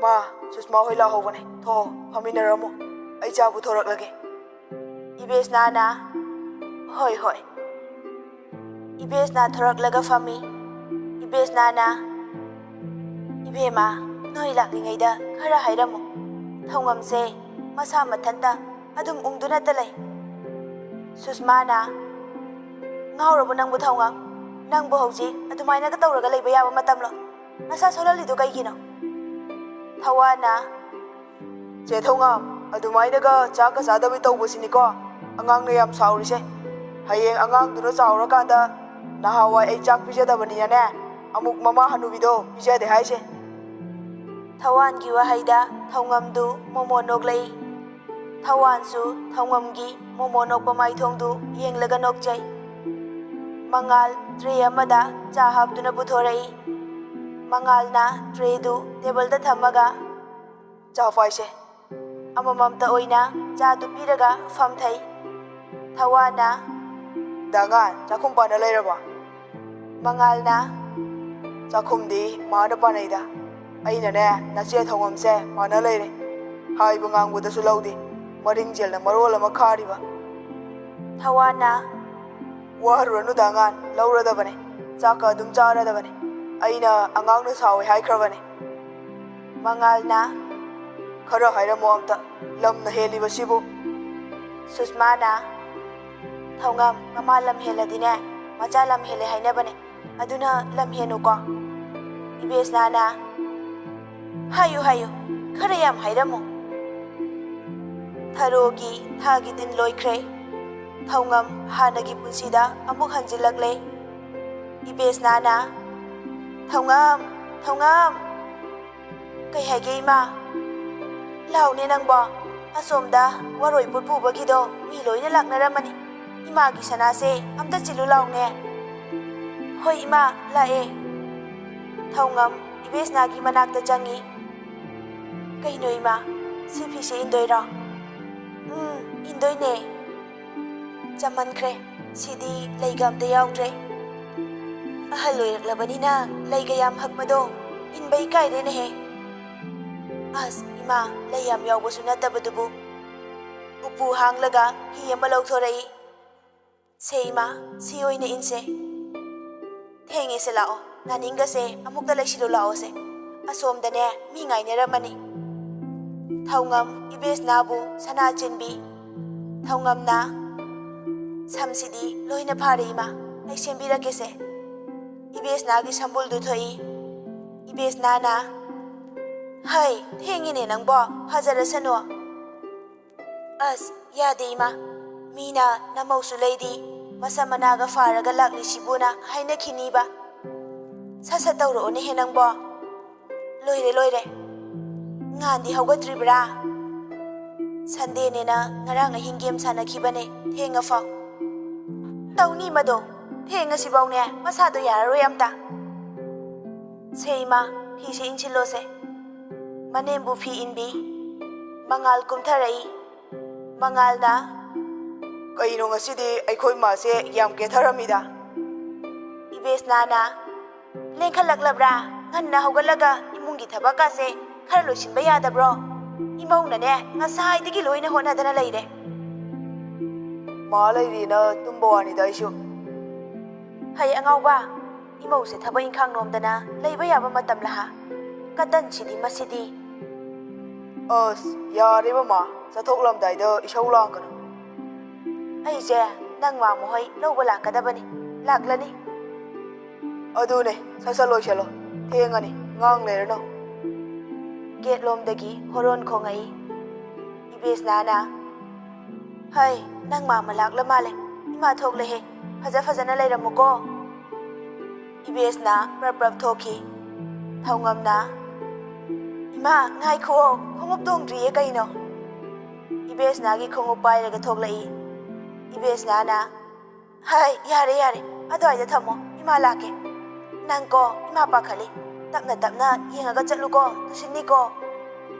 "ꯃꯥ, ꯁꯨꯁꯃꯥ ꯍꯣꯏ ꯂꯥꯛꯍꯧꯕꯅꯦ, ꯊꯣꯛꯑꯣ, ꯐꯝꯃꯤꯟꯅꯔꯝꯃꯣ, ꯑꯩ ꯆꯥ ꯄꯨꯊꯣꯔꯛꯂꯒꯦ꯫" ꯏꯕꯦꯁꯅꯥꯅ, "ꯍꯣꯏ, ꯍꯣꯏ꯫" ꯏꯕꯦꯁꯅꯥ ꯊꯣꯔꯛꯂꯒ ꯐꯝꯃꯤ꯫ ꯏꯕꯦꯁꯅꯥꯅ, "ꯏꯕꯦꯝꯃ, ꯅꯣꯏ ꯂꯥꯛꯂꯤꯉꯩꯗ ꯈꯔ ꯍꯥꯏꯔꯝꯃꯨ꯫ ꯊꯧꯉꯝꯁꯦ ꯃꯁꯥ ꯃꯊꯟꯇ ꯑꯗꯨꯝ ꯎꯪꯗꯨꯅꯇ ꯂꯩ꯫" ꯁꯨꯁꯃꯥꯅ, "ꯉꯥꯎꯔꯕꯣ ꯅꯪꯕꯨ ꯊꯧꯉꯝ? ꯅꯪꯕꯨ ꯍꯧꯖꯤꯛ ꯑꯗꯨꯃꯥꯏꯅꯒ ꯇꯧꯔꯒ ꯂꯩꯕ ꯌꯥꯕ ꯃꯇꯝꯂꯣ? ꯅꯁꯥ ꯁꯣꯜꯍꯜꯂꯤꯗꯣ ꯀꯩꯒꯤꯅꯣ?" ꯊꯧꯋꯥꯟꯅ, "ꯆꯦ ꯊꯧꯉꯝ, ꯑꯗꯨꯃꯥꯏꯅꯒ ꯆꯥꯛꯀ ꯆꯥꯗꯕꯤ ꯇꯧꯕꯁꯤꯅꯤꯀꯣ ꯑꯉꯥꯡꯅ ꯌꯥꯝ ꯁꯥꯎꯔꯤꯁꯦ꯫ ꯍꯌꯦꯡ ꯑꯉꯥꯡꯗꯨꯅ ꯆꯥꯎꯔꯀꯥꯟꯗ ꯅꯍꯥꯟꯋꯥꯏ ꯑꯩ ꯆꯥꯛ ꯄꯤꯖꯗꯕꯅꯤꯅꯅꯦ, ꯑꯃꯨꯛ ꯃꯃꯥ ꯍꯅꯨꯕꯤꯗꯣ ꯄꯤꯖꯗꯦ ꯍꯥꯏꯁꯦ꯫" ꯊꯧꯋꯥꯟꯒꯤ ꯋꯥꯍꯩꯗ ꯊꯧꯉꯝꯗꯨ ꯃꯣꯃꯣꯟ ꯅꯣꯛꯂꯛꯏ꯫ ꯊꯧꯋꯥꯟꯁꯨ ꯊꯧꯉꯝꯒꯤ ꯃꯣꯃꯣꯟ ꯅꯣꯛꯄ ꯃꯥꯏꯊꯣꯡꯗꯨ ꯌꯦꯡꯂꯒ ꯅꯣꯛꯆꯩ꯫ ꯃꯉꯥꯜ ꯇ꯭ꯔꯦ ꯑꯃꯗ ꯆꯥ ꯍꯥꯞꯇꯨꯅ ꯄꯨꯊꯣꯔꯛꯏ꯫ ꯃꯉꯥꯜꯅ ꯇ꯭ꯔꯦꯗꯨ ꯇꯦꯕꯜꯗ ꯊꯝꯃꯒ, "ꯆꯥ ꯄꯥꯏꯁꯦ꯫" ꯑꯃꯃꯝꯇ ꯑꯣꯏꯅ ꯆꯥꯗꯨ ꯄꯤꯔꯒ ꯐꯝꯊꯩ꯫ ꯊꯧꯋꯥꯟꯅ, "ꯗꯥ ꯉꯥꯟ, ꯆꯥꯛꯈꯨꯝ ꯄꯥꯟꯅ ꯂꯩꯔꯕꯣ?" ꯃꯉꯥꯜꯅ, "ꯆꯥꯛꯈꯨꯝꯗꯤ ꯃꯥꯅ ꯄꯥꯟꯅꯩꯗ꯫ ꯑꯩꯅꯅꯦ, ꯅꯆꯦ ꯊꯧꯉꯝꯁꯦ ꯄꯥꯟꯅ ꯂꯩꯔꯦ꯫ ꯍꯥꯏꯕ ꯉꯥꯡꯕꯗꯁꯨ ꯂꯧꯗꯦ꯫ ꯃꯔꯤꯡꯖꯦꯜꯅ ꯃꯔꯣꯜ ꯑꯃ ꯈꯥꯔꯤꯕ꯫" ꯊꯧꯋꯥꯟꯅ, "ꯋꯥꯔꯨꯔꯅꯨ ꯗꯥ ꯉꯥꯟ, ꯂꯧꯔꯗꯕꯅꯦ꯫ ꯆꯥꯛꯀ ꯑꯗꯨꯝ ꯆꯥꯔꯗꯕꯅꯦ꯫ ꯑꯩꯅ ꯑꯉꯥꯡꯅ ꯁꯥꯎꯋꯦ ꯍꯥꯏꯈ꯭ꯔꯕꯅꯦ꯫" ꯃꯉꯥꯜꯅ, "ꯈꯔ ꯍꯥꯏꯔꯝꯃꯣ ꯑꯝꯇ, ꯂꯝꯅ ꯍꯦꯜꯂꯤꯕꯁꯤꯕꯨ?" ꯁꯨꯁꯃꯥꯅ, "ꯊꯧꯉꯝ, ꯃꯃꯥ ꯂꯝ ꯍꯦꯜꯂꯗꯤꯅꯦ, ꯃꯆꯥ ꯂꯝ ꯍꯦꯜꯂꯦ ꯍꯥꯏꯅꯕꯅꯦ, ꯑꯗꯨꯅ ꯂꯝ ꯍꯦꯟꯅꯨꯀꯣ꯫" ꯏꯕꯦꯁꯅꯥꯅ, "ꯍꯥꯏꯌꯨ, ꯍꯥꯏꯌꯨ, ꯈꯔ ꯌꯥꯝ ꯍꯥꯏꯔꯝꯃꯨ꯫" ꯊꯔꯣꯒꯤ ꯊꯥꯒꯤ ꯗꯤꯟ ꯂꯣꯏꯈ꯭ꯔꯦ꯫ ꯊꯧꯉꯝ ꯍꯥꯟꯅꯒꯤ ꯄꯨꯟꯁꯤꯗ ꯑꯃꯨꯛ ꯍꯟꯖꯤꯜꯂꯛꯂꯦ꯫ ꯏꯕꯦꯁꯅꯥꯅ, "ꯊꯧꯉꯝ, ꯊꯧꯉꯝ!" "ꯀꯩ ꯍꯥꯏꯒꯦ, ꯏꯃꯥ?" "ꯂꯥꯎꯅꯦ ꯅꯪꯕꯣ, ꯑꯁꯣꯝꯗ ꯋꯥꯔꯣꯏ ꯄꯣꯠ ꯄꯨꯕꯒꯤꯗꯣ ꯃꯤ ꯂꯣꯏꯅ ꯂꯥꯛꯅꯔꯝꯃꯅꯤ꯫ ꯏꯃꯥꯒꯤ ꯁꯅꯥꯁꯦ ꯑꯝꯇ ꯆꯤꯜꯂꯨ ꯂꯥꯎꯅꯦ꯫" "ꯍꯣꯏ ꯏꯃꯥ, ꯂꯥꯛꯑꯦ꯫" ꯊꯧꯉꯝ ꯏꯕꯦꯁꯅꯥꯒꯤ ꯃꯅꯥꯛꯇ ꯆꯪꯉꯤ꯫ "ꯀꯩꯅꯣ ꯏꯃꯥ, ꯁꯤ ꯐꯤꯁꯦ ꯏꯟꯗꯣꯏꯔꯣ?" "ꯎꯝ, ꯏꯟꯗꯣꯏꯅꯦ꯫" "ꯆꯝꯃꯟꯈ꯭ꯔꯦ, ꯁꯤꯗꯤ ꯂꯩꯒ ꯑꯝꯇ ꯌꯥꯎꯗ꯭ꯔꯦ꯫" "ꯑꯍꯜ ꯑꯣꯏꯔꯛꯂꯕꯅꯤꯅ ꯂꯩꯒ ꯌꯥꯝ ꯍꯛꯄꯗꯣ ꯏꯟꯕ ꯏꯀꯥꯏꯔꯦꯅꯦꯍꯦ꯫" "ꯑꯁ ꯏꯃꯥ, ꯂꯩ ꯌꯥꯝ ꯌꯥꯎꯕꯁꯨ ꯅꯠꯇꯕꯗꯨꯕꯨ꯫" ꯎꯄꯨ ꯍꯥꯡꯂꯒ ꯐꯤ ꯑꯃ ꯂꯧꯊꯣꯔꯛꯏ꯫ "ꯁꯦ ꯏꯃꯥ, ꯁꯤ ꯑꯣꯏꯅ ꯏꯟꯁꯦ꯫" "ꯊꯦꯡꯉꯦꯁꯦ, ꯂꯥꯛꯑꯣ, ꯅꯥꯅꯤꯡꯒꯁꯦ ꯑꯃꯨꯛꯇ ꯂꯩꯁꯤꯜꯂꯨ ꯂꯥꯛꯑꯣꯁꯦ, ꯑꯁꯣꯝꯗꯅꯦ ꯃꯤ ꯉꯥꯏꯅꯔꯝꯃꯅꯤ꯫" ꯊꯧꯉꯝ ꯏꯕꯦꯁꯅꯥꯕꯨ ꯁꯅꯥ ꯆꯤꯟꯕꯤ꯫ ꯊꯧꯉꯝꯅ, "ꯁꯝꯁꯤꯗꯤ ꯂꯣꯏꯅ ꯐꯥꯔꯦ ꯏꯃꯥ, ꯑꯩ ꯁꯦꯝꯕꯤꯔꯛꯀꯦꯁꯦ꯫" ꯏꯕꯦꯁꯅꯥꯒꯤ ꯁꯝꯕꯨꯜꯗꯨ ꯊꯣꯛꯏ꯫ ꯏꯕꯦꯁꯅꯥꯅ, "ꯍꯩ, ꯊꯦꯡꯉꯤꯅꯦ ꯅꯪꯕꯣ, ꯐꯖꯔꯁꯅꯨ꯫" "ꯑꯁ, ꯌꯥꯗꯦ ꯏꯃꯥ, ꯃꯤꯅ ꯅꯃꯧꯁꯨ ꯂꯩꯔꯤ, ꯃꯁꯝ ꯃꯅꯥꯒ ꯐꯥꯔꯒ ꯂꯥꯛꯂꯤꯁꯤꯕꯨꯅ ꯍꯥꯏꯅꯈꯤꯅꯤꯕ꯫ ꯁꯠ ꯁꯠ ꯇꯧꯔꯛꯑꯣꯅꯦꯍꯦ ꯅꯪꯕꯣ꯫" "ꯂꯣꯏꯔꯦ, ꯂꯣꯏꯔꯦ꯫ ꯉꯥꯟꯗꯤ ꯍꯧꯒꯠꯇ꯭ꯔꯤꯕ꯭ꯔꯥ?" "ꯁꯟꯗꯦꯅꯦꯅ ꯉꯔꯥꯡ ꯑꯍꯤꯡ ꯒꯦꯝ ꯁꯥꯟꯅꯈꯤꯕꯅꯦ, ꯊꯦꯡꯉꯐꯥꯎ꯫" "ꯇꯧꯅꯤ ꯃꯗꯣ, ꯊꯦꯡꯉꯁꯤꯐꯥꯎꯅꯦ ꯃꯁꯥꯗꯣ ꯌꯥꯔꯔꯣꯏ ꯑꯝꯇ꯫" "ꯁꯦ ꯏꯃꯥ, ꯐꯤꯁꯦ ꯏꯟꯁꯤꯜꯂꯣꯁꯦ꯫" ꯃꯅꯦꯝꯕꯨ ꯐꯤ ꯏꯟꯕꯤ꯫ ꯃꯉꯥꯜ ꯀꯨꯝꯊꯔꯛꯏ꯫ ꯃꯉꯥꯜꯅ, "ꯀꯩꯅꯣ ꯉꯁꯤꯗꯤ ꯑꯩꯈꯣꯏ ꯃꯥꯁꯦ ꯌꯥꯝ ꯀꯦꯊꯔꯝꯃꯤꯗ?" ꯏꯕꯦꯁꯅꯥꯅ, "ꯂꯦꯡꯈꯠꯂꯛꯂꯕ꯭ꯔꯥ? ꯉꯟꯅ ꯍꯧꯒꯠꯂꯒ ꯏꯃꯨꯡꯒꯤ ꯊꯕꯛꯀꯥꯁꯦ ꯈꯔ ꯂꯣꯏꯁꯤꯟꯕ ꯌꯥꯗꯕ꯭ꯔꯣ? ꯏꯃꯧꯅꯅꯦ ꯉꯁꯥꯏꯗꯒꯤ ꯂꯣꯏꯅ ꯍꯣꯠꯅꯗꯅ ꯂꯩꯔꯦ꯫" "ꯃꯥ ꯂꯩꯔꯤꯅ ꯇꯨꯝꯕ ꯋꯥꯅꯤꯗ ꯑꯩꯁꯨ꯫" "ꯍꯩ ꯑꯉꯥꯎꯕ, ꯏꯃꯧꯁꯦ ꯊꯕꯛ ꯏꯪꯈꯥꯡ ꯅꯣꯝꯗꯅ ꯂꯩꯕ ꯌꯥꯕ ꯃꯇꯝ ꯂꯥ?" ꯀꯇꯟꯁꯤꯗꯤ ꯃꯁꯤꯗꯤ꯫ ꯑꯁ, ꯌꯥꯔꯦꯕ ꯃꯥ, ꯆꯠꯊꯣꯛꯂꯝꯗꯥꯏꯗ ꯏꯁꯧ ꯂꯥꯡꯒꯅꯨ꯫ ꯑꯩꯁꯦ ꯅꯪ ꯃꯥꯃ ꯍꯣꯏ ꯂꯧꯕ ꯂꯥꯛꯀꯗꯕꯅꯤ, ꯂꯥꯛꯂꯅꯤ꯫ ꯑꯗꯨꯅꯦ, ꯁꯠ ꯁꯠ ꯂꯣꯏꯁꯜꯂꯣ, ꯊꯦꯡꯉꯅꯤ, ꯉꯥꯡ ꯂꯩꯔꯅꯨ꯫ ꯒꯦꯠ ꯂꯣꯝꯗꯒꯤ ꯍꯣꯔꯣꯟ ꯈꯣꯡꯉꯛꯏ꯫ ꯏꯕꯦꯁꯅꯥꯅ, "ꯍꯩ, ꯅꯪ ꯃꯥꯃ ꯂꯥꯛꯂ ꯃꯥꯜꯂꯦ, ꯏꯃꯥ ꯊꯣꯛꯂꯦꯍꯦ, ꯐꯖ ꯐꯖꯅ ꯂꯩꯔꯝꯃꯨꯀꯣ"꯫ ꯏꯕꯦꯁꯅꯥ ꯄ꯭ꯔꯞ ꯄ꯭ꯔꯞ ꯊꯣꯛꯈꯤ꯫ ꯊꯧꯉꯝꯅ, "ꯏꯃꯥ, ꯉꯥꯏꯈꯨꯑꯣ, ꯈꯣꯡꯎꯞ ꯇꯣꯡꯗ꯭ꯔꯤꯌꯦ ꯀꯩꯅꯣ?" ꯏꯕꯦꯁꯅꯥꯒꯤ ꯈꯣꯡꯎꯞ ꯄꯥꯏꯔꯒ ꯊꯣꯛꯂꯛꯏ꯫ ꯏꯕꯦꯁꯅꯥꯅ, "ꯍꯩ, ꯌꯥꯔꯦ ꯌꯥꯔꯦ, ꯑꯗꯨꯋꯥꯏꯗ ꯊꯝꯃꯣ, ꯏꯃꯥ ꯂꯥꯛꯀꯦ꯫ ꯅꯪꯀꯣ, ꯏꯃꯥ ꯄꯥꯈꯠꯂꯤ, ꯇꯞꯅ ꯇꯞꯅ ꯌꯦꯡꯉꯒ ꯆꯠꯂꯨꯀꯣ, ꯇꯨꯁꯤꯟꯅꯤꯀꯣ"꯫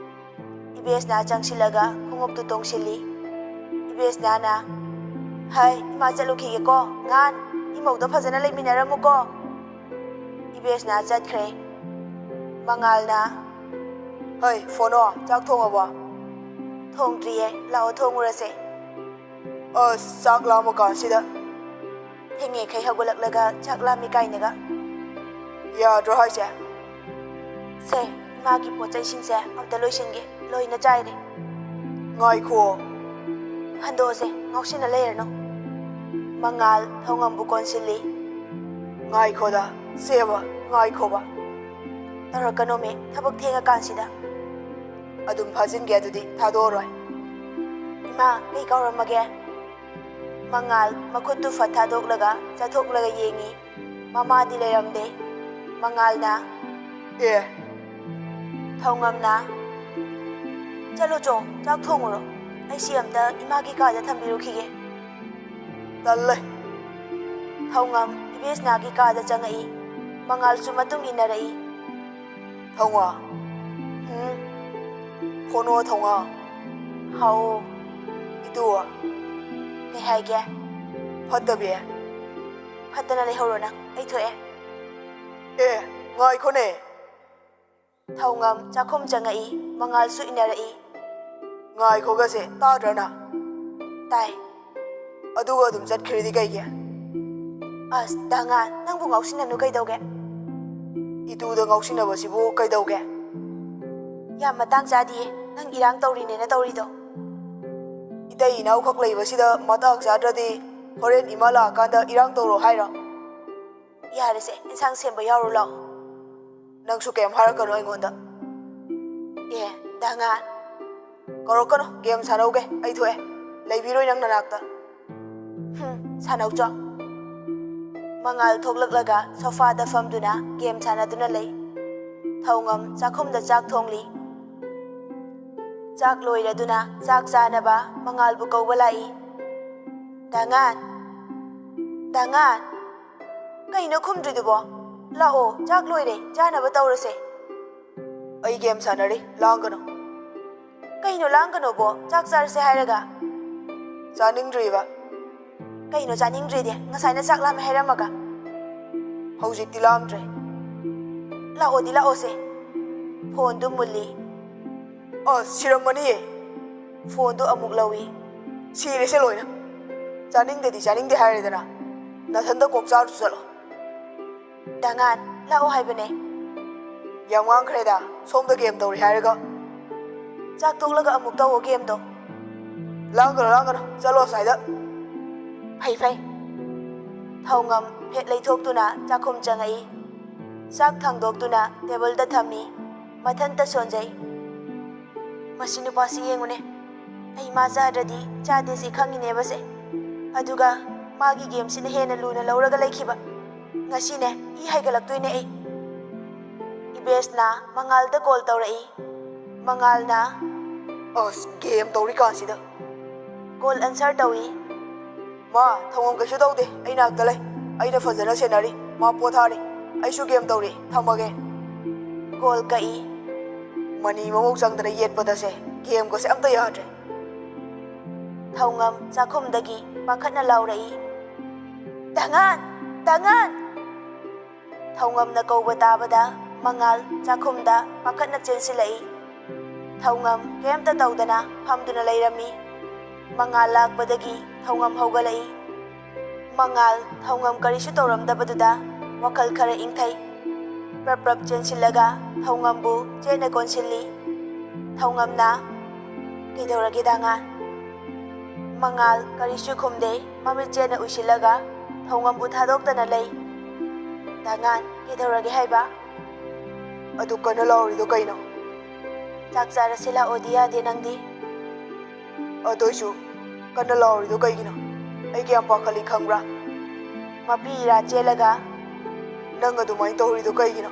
ꯏꯕꯦꯁꯅꯥ ꯆꯪꯁꯤꯜꯂꯒ ꯈꯣꯡꯎꯞꯇꯨ ꯇꯣꯡꯁꯤꯜꯂꯤ꯫ ꯏꯕꯦꯁꯅꯥꯅ, "ꯍꯩ, ꯏꯃꯥ ꯆꯠꯂꯨꯈꯤꯒꯦꯀꯣ, ꯉꯥꯟ, ꯏꯃꯧꯗ ꯐꯖꯅ ꯂꯩꯃꯤꯟꯅꯔꯝꯃꯨꯀꯣ"꯫ ꯏꯕꯦꯁꯅꯥ ꯆꯠꯈ꯭ꯔꯦ꯫ ꯃꯉꯥꯜꯅ, "ꯍꯩ, ꯐꯣꯅꯣ, ꯆꯥꯛ ꯊꯣꯡꯉꯕꯣ?" "ꯊꯣꯡꯗ꯭ꯔꯤꯌꯦ, ꯂꯥꯛꯑꯣ ꯊꯣꯡꯉꯨꯔꯁꯦ"꯫ ꯑꯁ, ꯆꯥꯛ ꯂꯥꯝꯃ ꯀꯥꯟꯁꯤꯗ꯫ ꯊꯦꯡꯉꯦꯈꯩ ꯍꯧꯒꯠꯂꯛꯂꯒ ꯆꯥꯛ ꯂꯥꯝꯃꯤ ꯀꯥꯏꯅꯒ꯫ ꯌꯥꯗ꯭ꯔꯣ ꯍꯥꯏꯁꯦ? ꯁꯦ, ꯏꯃꯥꯒꯤ ꯄꯣꯠ ꯆꯩꯁꯤꯡꯁꯦ ꯑꯝꯇ ꯂꯣꯏꯁꯤꯟꯒꯦ, ꯂꯣꯏꯅ ꯆꯥꯏꯔꯦ꯫ ꯉꯥꯏꯈꯣ꯫ ꯍꯟꯗꯣꯛꯑꯁꯦ, ꯉꯥꯎꯁꯤꯟꯅ ꯂꯩꯔꯅꯨ꯫ ꯃꯉꯥꯜ ꯊꯧꯉꯝꯕꯨ ꯀꯣꯟꯁꯤꯜꯂꯤ꯫ ꯉꯥꯏꯈꯣꯗ, ꯁꯦꯕ, ꯉꯥꯏꯈꯣꯕ꯫ ꯇꯧꯔꯛꯀꯅꯣꯃꯦ, ꯊꯕꯛ ꯊꯦꯡꯉꯀꯥꯟꯁꯤꯗ꯫ ꯑꯗꯨꯝ ꯐꯥꯖꯤꯟꯒꯦ, ꯑꯗꯨꯗꯤ ꯊꯥꯗꯣꯛꯑꯔꯣꯏ꯫ ꯏꯃꯥ, ꯀꯩ ꯀꯥꯎꯔꯝꯃꯒꯦ? ꯃꯉꯥꯜ ꯃꯈꯨꯠꯇꯨ ꯐꯠ ꯊꯥꯗꯣꯛꯂꯒ ꯆꯠꯊꯣꯛꯂꯒ ꯌꯦꯡꯉꯤ꯫ ꯃꯃꯥꯗꯤ ꯂꯩꯔꯝꯗꯦ꯫ ꯃꯉꯥꯜꯅ, "ꯑꯦ"꯫ ꯊꯧꯉꯝꯅ, "ꯆꯠꯂꯣ ꯆꯣ, ꯆꯥꯛ ꯊꯣꯡꯉꯨꯔꯣ꯫ ꯑꯩ ꯁꯤ ꯑꯝꯇ ꯏꯃꯥꯒꯤ ꯀꯥꯗ ꯊꯝꯕꯤꯔꯨꯈꯤꯒꯦ"꯫ "ꯇꯜꯂꯦ"꯫ ꯊꯧꯉꯝ ꯏꯕꯦꯁꯅꯥꯒꯤ ꯀꯥꯗ ꯆꯪꯉꯛꯏ꯫ ꯃꯉꯥꯜꯁꯨ ꯃꯇꯨꯡ ꯏꯟꯅꯔꯛꯏ꯫ "ꯊꯧꯉꯝ"꯫ "ꯍꯨꯝ?" "ꯐꯣꯅꯣ ꯊꯧꯉꯝ"꯫ "ꯍꯥꯎ"꯫ "ꯏꯇꯨ"꯫ "ꯀꯩ ꯍꯥꯏꯒꯦ?" "ꯐꯠꯇꯕꯤ"꯫ "ꯐꯠꯇꯅ ꯂꯩꯍꯧꯔꯣ ꯅꯪ, ꯑꯩ ꯊꯣꯛꯑꯦ"꯫ "ꯑꯦ, ꯉꯥꯏꯈꯣꯅꯦ"꯫ ꯊꯧꯉꯝ ꯆꯥꯛꯈꯨꯝ ꯆꯪꯉꯛꯏ, ꯃꯉꯥꯜꯁꯨ ꯏꯟꯅꯔꯛꯏ꯫ "ꯉꯥꯏꯈꯣꯒꯁꯦ, ꯇꯥꯗ꯭ꯔꯅ?" "ꯇꯥꯏ"꯫ "ꯑꯗꯨꯒ ꯑꯗꯨꯝ ꯆꯠꯈ꯭ꯔꯤꯗꯤ ꯀꯩꯒꯤ?" "ꯑꯁ, ꯗꯥ ꯉꯥꯟ, ꯅꯪꯕꯨ ꯉꯥꯎꯁꯤꯟꯅꯅꯨ ꯀꯩꯗꯧꯒꯦ?" "ꯏꯇꯨꯗ ꯉꯥꯎꯁꯤꯟꯅꯕꯁꯤꯕꯨ ꯀꯩꯗꯧꯒꯦ?" ꯌꯥꯝ ꯃꯇꯥꯡ ꯆꯥꯗꯤꯌꯦ, ꯅꯪ ꯏꯔꯥꯡ ꯇꯧꯔꯤꯅꯦꯅ ꯇꯧꯔꯤꯗꯣ꯫ ꯏꯇꯩ ꯏꯅꯥꯎꯈꯛ ꯂꯩꯕꯁꯤꯗ ꯃꯇꯥꯡ ꯆꯥꯗ꯭ꯔꯗꯤ ꯍꯣꯔꯦꯟ ꯏꯃꯥ ꯂꯥꯛꯑꯀꯥꯟꯗ ꯏꯔꯥꯡ ꯇꯧꯔꯣ ꯍꯥꯏꯔꯣ? ꯌꯥꯔꯦꯁꯦ, ꯏꯟꯁꯥꯡ ꯁꯦꯝꯕ ꯌꯥꯎꯔꯨ ꯂꯥꯛꯑꯣ꯫ ꯅꯪꯁꯨ ꯀꯩꯝ ꯍꯥꯏꯔꯛꯀꯅꯨ ꯑꯩꯉꯣꯟꯗ꯫ ꯑꯦ, ꯗꯥ ꯉꯥꯟ꯫ ꯀꯧꯔꯛꯀꯅꯨ, ꯒꯦꯝ ꯁꯥꯟꯅꯧꯒꯦ, ꯑꯩ ꯊꯣꯛꯑꯦ꯫ ꯂꯩꯕꯤꯔꯣꯏ ꯅꯪ ꯅꯅꯥꯛꯇ꯫ ꯍꯨꯝ, ꯁꯥꯟꯅꯧꯆꯣ꯫ ꯃꯉꯥꯜ ꯊꯣꯛꯂꯛꯂꯒ ꯁꯣꯐꯥꯗ ꯐꯝꯗꯨꯅ ꯒꯦꯝ ꯁꯥꯟꯅꯗꯨꯅ ꯂꯩ꯫ ꯊꯧꯉꯝ ꯆꯥꯛꯈꯨꯝꯗ ꯆꯥꯛ ꯊꯣꯡꯂꯤ꯫ ꯆꯥꯛ ꯂꯣꯏꯔꯗꯨꯅ ꯆꯥꯛ ꯆꯥꯅꯕ ꯃꯉꯥꯜꯕꯨ ꯀꯧꯕ ꯂꯥꯛꯏ꯫ "ꯗꯥ ꯉꯥꯟ! ꯗꯥ ꯉꯥꯟ! ꯀꯩꯅꯣ ꯈꯨꯝꯗ꯭ꯔꯤꯗꯨꯕꯣ? ꯂꯥꯛꯑꯣ, ꯆꯥꯛ ꯂꯣꯏꯔꯦ, ꯆꯥꯅꯕ ꯇꯧꯔꯁꯦ꯫" "ꯑꯩ ꯒꯦꯝ ꯁꯥꯟꯅꯔꯤ, ꯂꯥꯡꯒꯅꯨ꯫" "ꯀꯩꯅꯣ ꯂꯥꯡꯒꯅꯣꯕꯣ? ꯆꯥꯛ ꯆꯥꯔꯁꯦ ꯍꯥꯏꯔꯒ?" "ꯆꯥꯅꯤꯡꯗ꯭ꯔꯤꯕ꯫" "ꯀꯩꯅꯣ ꯆꯥꯅꯤꯡꯗ꯭ꯔꯤꯗꯤ? ꯉꯁꯥꯏꯅ ꯆꯥꯛ ꯂꯥꯝꯃꯦ ꯍꯥꯏꯔꯝꯃꯒ?" "ꯍꯧꯖꯤꯛꯇꯤ ꯂꯥꯝꯗ꯭ꯔꯦ꯫" "ꯂꯥꯛꯑꯣꯗꯤ ꯂꯥꯛꯑꯣꯁꯦ꯫" ꯐꯣꯟꯗꯨ ꯃꯨꯜꯂꯤ꯫ "ꯑꯁ, ꯁꯤꯔꯝꯃꯅꯤꯌꯦ꯫" ꯐꯣꯟꯗꯨ ꯑꯃꯨꯛ ꯂꯧꯏ꯫ "ꯁꯤꯔꯦꯁꯦ ꯂꯣꯏꯅ꯫ ꯆꯥꯅꯤꯡꯗꯦꯗꯤ ꯆꯥꯅꯤꯡꯗꯦ ꯍꯥꯏꯔꯦꯗꯅ꯫ ꯅꯊꯟꯗ ꯀꯣꯛ ꯆꯥꯔꯨꯆꯣ ꯆꯠꯂꯣ꯫" "ꯗꯥ ꯉꯥꯟ, ꯂꯥꯛꯑꯣ ꯍꯥꯏꯕꯅꯦ꯫" "ꯌꯥꯝ ꯉꯥꯡꯈ꯭ꯔꯦꯗ, ꯁꯣꯝꯗ ꯒꯦꯝ ꯇꯧꯔꯤ ꯍꯥꯏꯔꯒ꯫" "ꯆꯥꯛ ꯇꯣꯛꯂꯒ ꯑꯃꯨꯛ ꯇꯧꯑꯣ ꯒꯦꯝꯗꯣ꯫" "ꯂꯥꯡꯒꯅꯨ, ꯂꯥꯡꯒꯅꯨ, ꯆꯠꯂꯣ ꯑꯁ꯭ꯋꯥꯏꯗ꯫" "ꯐꯩ, ꯐꯩ꯫" ꯊꯧꯉꯝ ꯐꯦꯠ ꯂꯩꯊꯣꯛꯇꯨꯅ ꯆꯥꯛꯈꯨꯝ ꯆꯪꯉꯛꯏ꯫ ꯆꯥꯛ ꯊꯥꯡꯗꯣꯛꯇꯨꯅ ꯇꯦꯕꯜꯗ ꯊꯝꯃꯤ꯫ ꯃꯊꯟꯇ ꯁꯣꯟꯖꯩ꯫ "ꯃꯁꯤ ꯅꯨꯄꯥꯁꯤ ꯌꯦꯡꯉꯨꯅꯦ, ꯑꯩ ꯃꯥ ꯆꯥꯗ꯭ꯔꯗꯤ ꯆꯥꯗꯦꯁꯤ ꯈꯪꯉꯤꯅꯦꯕꯁꯦ꯫ ꯑꯗꯨꯒ ꯃꯥꯒꯤ ꯒꯦꯝꯁꯤꯅ ꯍꯦꯟꯅ ꯂꯨꯅ ꯂꯧꯔꯒ ꯂꯩꯈꯤꯕ꯫ ꯉꯁꯤꯅꯦ ꯏ ꯍꯥꯏꯒꯠꯂꯛꯇꯣꯏꯅꯦ ꯑꯩ꯫" ꯏꯕꯦꯁꯅ ꯃꯉꯥꯜꯗ ꯀꯣꯜ ꯇꯧꯔꯛꯏ꯫ ꯃꯉꯥꯜꯅ, "ꯑꯁ, ꯒꯦꯝ ꯇꯧꯔꯤꯀꯥꯟꯁꯤꯗ꯫" ꯀꯣꯜ ꯑꯟꯁꯔ ꯇꯧꯏ꯫ "ꯃꯥ, ꯊꯧꯉꯝ ꯀꯩꯁꯨ ꯇꯧꯗꯦ, ꯑꯩ ꯅꯥꯛꯇ ꯂꯩ꯫ ꯑꯩꯅ ꯐꯖꯅ ꯁꯦꯟꯅꯔꯤ, ꯃꯥ ꯄꯣꯊꯥꯔꯤ꯫ ꯑꯩꯁꯨ ꯒꯦꯝ ꯇꯧꯔꯤ, ꯊꯝꯃꯒꯦ꯫" ꯀꯣꯜ ꯀꯛꯏ꯫ "ꯃꯅꯤ ꯃꯃꯧ ꯆꯪꯗꯅ ꯌꯦꯠꯄꯗꯁꯦ, ꯒꯦꯝꯒꯁꯦ ꯑꯝꯇ ꯌꯥꯗ꯭ꯔꯦ꯫" ꯊꯧꯉꯝ ꯆꯥꯛꯈꯨꯝꯗꯒꯤ ꯄꯥꯈꯠꯅ ꯂꯥꯎꯔꯛꯏ, "ꯗꯥ ꯉꯥꯟ! ꯗꯥ ꯉꯥꯟ!" ꯊꯧꯉꯝꯅ ꯀꯧꯕ ꯇꯥꯕꯗ ꯃꯉꯥꯜ ꯆꯥꯛꯈꯨꯝꯗ ꯄꯥꯈꯠꯅ ꯆꯦꯟꯁꯤꯜꯂꯛꯏ꯫ ꯊꯧꯉꯝ ꯀꯩꯝꯇ ꯇꯧꯗꯅ ꯐꯝꯗꯨꯅ ꯂꯩꯔꯝꯃꯤ꯫ ꯃꯉꯥꯜ ꯂꯥꯛꯄꯗꯒꯤ ꯊꯧꯉꯝ ꯍꯧꯒꯠꯂꯛꯏ꯫ ꯃꯉꯥꯜ ꯊꯧꯉꯝ ꯀꯔꯤꯁꯨ ꯇꯧꯔꯝꯗꯕꯗꯨꯗ ꯋꯥꯈꯜ ꯈꯔ ꯏꯪꯊꯩ꯫ ꯄ꯭ꯔꯞ ꯄ꯭ꯔꯞ ꯆꯦꯟꯁꯤꯜꯂꯒ ꯊꯧꯉꯝꯕꯨ ꯆꯦꯠꯅ ꯀꯣꯟꯁꯤꯜꯂꯤ꯫ ꯊꯧꯉꯝꯅ, "ꯀꯩꯗꯧꯔꯒꯦ ꯗꯥꯉꯥꯟ?" ꯃꯉꯥꯜ ꯀꯔꯤꯁꯨ ꯈꯨꯝꯗꯦ꯫ ꯃꯃꯤꯠ ꯆꯦꯠꯅ ꯎꯏꯁꯤꯜꯂꯒ ꯊꯧꯉꯝꯕꯨ ꯊꯥꯗꯣꯛꯇꯅ ꯂꯩ꯫ "ꯗꯥꯉꯥꯟ, ꯀꯩꯗꯧꯔꯒꯦ ꯍꯥꯏꯕ?" "ꯑꯗꯨ ꯀꯟꯅ ꯂꯥꯎꯔꯤꯗꯣ ꯀꯩꯅꯣ?" "ꯆꯥꯛ ꯆꯥꯔꯁꯤ ꯂꯥꯛꯑꯣꯗꯤ ꯌꯥꯗꯦ ꯅꯪꯗꯤ?" "ꯑꯗꯨꯏꯁꯨ ꯀꯟꯅ ꯂꯥꯎꯔꯤꯗꯣ ꯀꯩꯒꯤꯅꯣ? ꯑꯩ ꯀꯌꯥꯝ ꯄꯥꯈꯠꯂꯤ ꯈꯪꯕ꯭ꯔꯥ?" ꯃꯄꯤ ꯏꯔꯥ ꯆꯦꯜꯂꯒ, "ꯅꯪ ꯑꯗꯨꯃꯥꯏꯅ ꯇꯧꯔꯤꯗꯣ ꯀꯩꯒꯤꯅꯣ?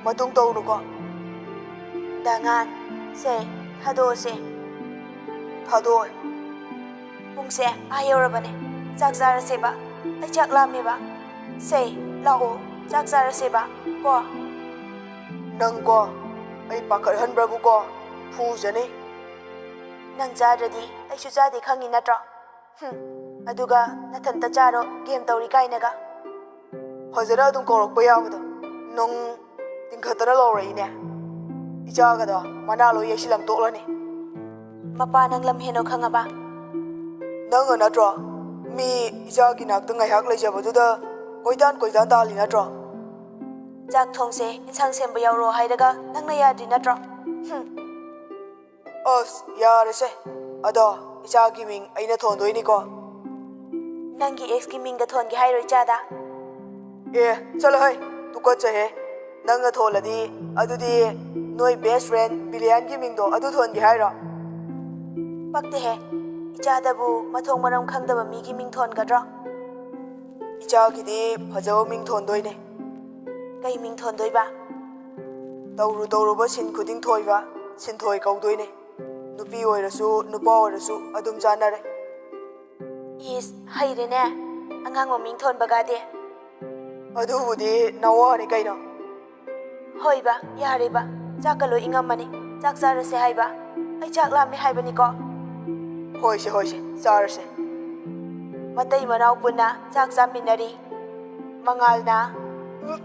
ꯃꯇꯨꯡ ꯇꯧꯅꯨꯀꯣ꯫" "ꯗꯥꯉꯥꯟ, ꯁꯦ, ꯊꯥꯗꯣꯛꯑꯁꯦ꯫" "ꯊꯥꯗꯣꯛꯑꯣꯏ꯫" "ꯄꯨꯡꯁꯦ ꯑꯥ ꯌꯧꯔꯕꯅꯦ꯫ ꯆꯥꯛ ꯆꯥꯔꯁꯦꯕ꯫ ꯑꯩ ꯆꯥꯛ ꯂꯥꯝꯃꯦꯕ꯫ ꯁꯦ, ꯂꯥꯛꯑꯣ, ꯆꯥꯛ ꯆꯥꯔꯁꯦꯕ, ꯀꯣ?" "ꯅꯪ ꯀꯣ, ꯑꯩ ꯄꯥꯈꯠꯍꯟꯕ꯭ꯔꯕꯨ ꯀꯣ, ꯐꯨꯖꯅꯤ꯫" "ꯅꯪ ꯆꯥꯗ꯭ꯔꯗꯤ ꯑꯩꯁꯨ ꯆꯥꯗꯦ ꯈꯪꯉꯤ ꯅꯠꯇ꯭ꯔꯣ? ꯍꯨꯝ, ꯑꯗꯨꯒ ꯅꯊꯟꯇ ꯆꯥꯔꯣ, ꯒꯦꯝ ꯇꯧꯔꯤ ꯀꯥꯏꯅꯒ꯫" "ꯐꯖꯅ ꯑꯗꯨꯝ ꯀꯧꯔꯛꯄ ꯌꯥꯕꯗꯣ, ꯅꯪ ꯇꯤꯡꯈꯠꯇꯅ ꯂꯧꯔꯛꯏꯅꯦ꯫ ꯏꯆꯥꯒꯗꯣ ꯃꯅꯥ ꯂꯣꯏ ꯌꯩꯁꯤꯜꯂꯝ ꯇꯣꯛꯂꯅꯤ꯫" "ꯃꯄꯥ ꯅꯪ ꯂꯝ ꯍꯦꯟꯅꯣ ꯈꯪꯉꯕ?" "ꯅꯪꯅ ꯅꯠꯇ꯭ꯔꯣ ꯃꯤ ꯏꯆꯥꯒꯤ ꯅꯥꯛꯇ ꯉꯥꯏꯍꯥꯛ ꯂꯩꯖꯕꯗꯨꯗ ꯀꯣꯏꯇꯥꯟ ꯀꯣꯏꯇꯥꯟ ꯇꯥꯜꯂꯤ ꯅꯠꯇ꯭ꯔꯣ?" "ꯆꯥꯛ ꯊꯣꯡꯁꯦ, ꯏꯟꯁꯥꯡ ꯁꯦꯝꯕ ꯌꯥꯎꯔꯣ ꯍꯥꯏꯔꯒ ꯅꯪꯅ ꯌꯥꯗ꯭ꯔꯤ ꯅꯠꯇ꯭ꯔꯣ? ꯍꯨꯝ꯫" "ꯑꯁ, ꯌꯥꯔꯦꯁꯦ꯫ ꯑꯗꯣ ꯏꯆꯥꯒꯤ ꯃꯤꯡ ꯑꯩꯅ ꯊꯣꯟꯗꯣꯏꯅꯤꯀꯣ꯫" "ꯅꯪꯒꯤ ꯑꯦꯛꯁꯀꯤ ꯃꯤꯡꯗ ꯊꯣꯟꯒꯦ ꯍꯥꯏꯔꯣ ꯏꯆꯥꯗ?" "ꯑꯦ, ꯆꯠꯂꯣꯍꯦ, ꯇꯨꯀꯠꯆꯩꯍꯦ꯫ ꯅꯪꯅ ꯊꯣꯜꯂꯗꯤ ꯑꯗꯨꯗꯤ ꯅꯣꯏ ꯕꯦꯁ ꯐ꯭ꯔꯦꯟ ꯕꯤꯂꯤꯌꯟꯒꯤ ꯃꯤꯡꯗꯣ ꯑꯗꯨ ꯊꯣꯟꯒꯦ ꯍꯥꯏꯔꯣ?" "ꯄꯛꯇꯦꯍꯦ, ꯏꯆꯥꯗꯕꯨ ꯃꯊꯣꯡ ꯃꯔꯝ ꯈꯪꯗꯕ ꯃꯤꯒꯤ ꯃꯤꯡ ꯊꯣꯟꯒꯗ꯭ꯔꯣ?" "ꯏꯆꯥꯒꯤꯗꯤ ꯐꯖꯕ ꯃꯤꯡ ꯊꯣꯟꯗꯣꯏꯅꯦ꯫ ꯀꯩ ꯃꯤꯡ ꯊꯣꯟꯗꯣꯏꯕ?" "ꯇꯧꯔꯨ ꯇꯧꯔꯨꯕ ꯁꯤꯟ ꯈꯨꯗꯤꯡ ꯊꯣꯏꯕ, ꯁꯤꯟꯊꯣꯏ ꯀꯧꯗꯣꯏꯅꯦ꯫ ꯅꯨꯄꯤ ꯑꯣꯏꯔꯁꯨ ꯅꯨꯄꯥ ꯑꯣꯏꯔꯁꯨ ꯑꯗꯨꯝ ꯆꯥꯟꯅꯔꯦ꯫" "ꯏꯁ, ꯍꯩꯔꯦꯅꯦ, ꯑꯉꯥꯡ ꯃꯃꯤꯡ ꯊꯣꯟꯕꯒꯗꯤ꯫" "ꯑꯗꯨꯕꯨꯗꯤ ꯅꯋꯥꯅꯤ ꯀꯩꯅꯣ꯫" "ꯍꯣꯏꯕ, ꯌꯥꯔꯦꯕ, ꯆꯥꯛꯀ ꯂꯣꯏ ꯏꯪꯉꯝꯃꯅꯤ, ꯆꯥꯛ ꯆꯥꯔꯁꯦ ꯍꯥꯏꯕ꯫ ꯑꯩ ꯆꯥꯛ ꯂꯥꯝꯃꯦ ꯍꯥꯏꯕꯅꯤꯀꯣ꯫" "ꯍꯣꯏꯁꯦ, ꯍꯣꯏꯁꯦ, ꯆꯥꯔꯁꯦ꯫" ꯃꯇꯩ ꯃꯅꯥꯎ ꯄꯨꯟꯅ ꯆꯥꯛ ꯆꯥꯃꯤꯟꯅꯔꯤ꯫ ꯃꯉꯥꯜꯅ, "ꯎꯝ,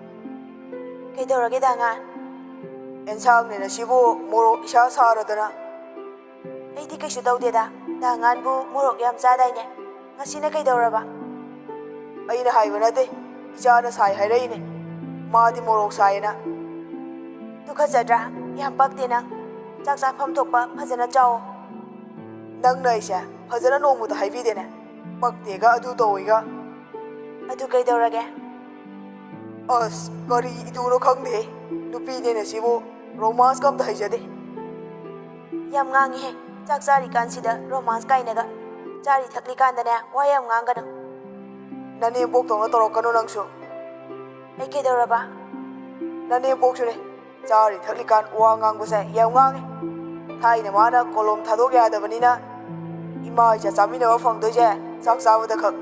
ꯀꯩꯗꯧꯔꯒꯦ ꯗꯥꯉꯥꯟ?" "ꯑꯦꯟꯁꯥꯡꯅꯦꯅ ꯁꯤꯕꯨ ꯃꯣꯔꯣꯛ ꯏꯁꯥ ꯁꯥꯔꯗꯅ꯫" "ꯑꯩꯗꯤ ꯀꯩꯁꯨ ꯇꯧꯗꯦꯗ, ꯗꯥꯉꯥꯟꯕꯨ ꯃꯣꯔꯣꯛ ꯌꯥꯝ ꯆꯥꯗꯥꯏꯅꯦ? ꯉꯁꯤꯅ ꯀꯩꯗꯧꯔꯕ?" "ꯑꯩꯅ ꯍꯥꯏꯕ ꯅꯠꯇꯦ, ꯏꯆꯥꯅ ꯁꯥꯏ ꯍꯥꯏꯔꯛꯏꯅꯦ꯫ ꯃꯥꯗꯤ ꯃꯣꯔꯣꯛ ꯁꯥꯏꯌꯦꯅ꯫" "ꯇꯨꯀꯠꯆꯗ꯭ꯔꯥ? ꯌꯥꯝ ꯄꯛꯇꯦ ꯅꯪ꯫ ꯆꯥꯛ ꯆꯥꯐꯝ ꯊꯣꯛꯄ ꯐꯖꯅ ꯆꯥꯎ꯫ ꯅꯪꯅ ꯑꯩꯁꯦ ꯐꯖꯅ ꯅꯣꯡꯃꯗ ꯍꯥꯏꯕꯤꯗꯦꯅꯦ꯫ ꯄꯛꯇꯦꯒ ꯑꯗꯨ ꯇꯧꯋꯤꯒ꯫ ꯑꯗꯨ ꯀꯩꯗꯧꯔꯒꯦ? ꯑꯁ, ꯀꯔꯤ ꯏꯇꯨꯅꯣ ꯈꯪꯗꯦ꯫ ꯅꯨꯄꯤꯅꯦꯅ ꯁꯤꯕꯨ ꯔꯣꯃꯥꯟꯁꯀ ꯑꯝꯇ ꯍꯩꯖꯗꯦ꯫ ꯌꯥꯝ ꯉꯥꯡꯉꯤꯍꯦ꯫ ꯆꯥꯛ ꯆꯥꯔꯤꯀꯥꯟꯁꯤꯗ ꯔꯣꯃꯥꯟꯁ ꯀꯥꯏꯅꯒ꯫ ꯆꯥꯔꯤ ꯊꯛꯂꯤꯀꯥꯟꯗꯅꯦ ꯋꯥ ꯌꯥꯝ ꯉꯥꯡꯒꯅꯨ꯫ ꯅꯅꯦꯝꯕꯣꯛꯇꯧꯅ ꯇꯧꯔꯛꯀꯅꯨ ꯅꯪꯁꯨ꯫ ꯑꯩ ꯀꯩꯗꯧꯔꯕ? ꯅꯅꯦꯝꯕꯣꯛꯁꯨꯅꯦ, ꯆꯥꯔꯤ ꯊꯛꯂꯤꯀꯥꯟ ꯋꯥ ꯉꯥꯡꯕꯁꯦ ꯌꯥꯝ ꯉꯥꯡꯉꯦ꯫ ꯊꯥꯏꯅ ꯃꯥꯅ ꯀꯣꯂꯣꯝ ꯊꯥꯗꯣꯛ ꯌꯥꯗꯕꯅꯤꯅ ꯏꯃꯥ ꯏꯆꯥ ꯆꯥꯃꯤꯟꯅꯕ ꯐꯪꯗꯣꯏꯁꯦ ꯆꯥꯛ ꯆꯥꯕꯗ ꯈꯛ꯫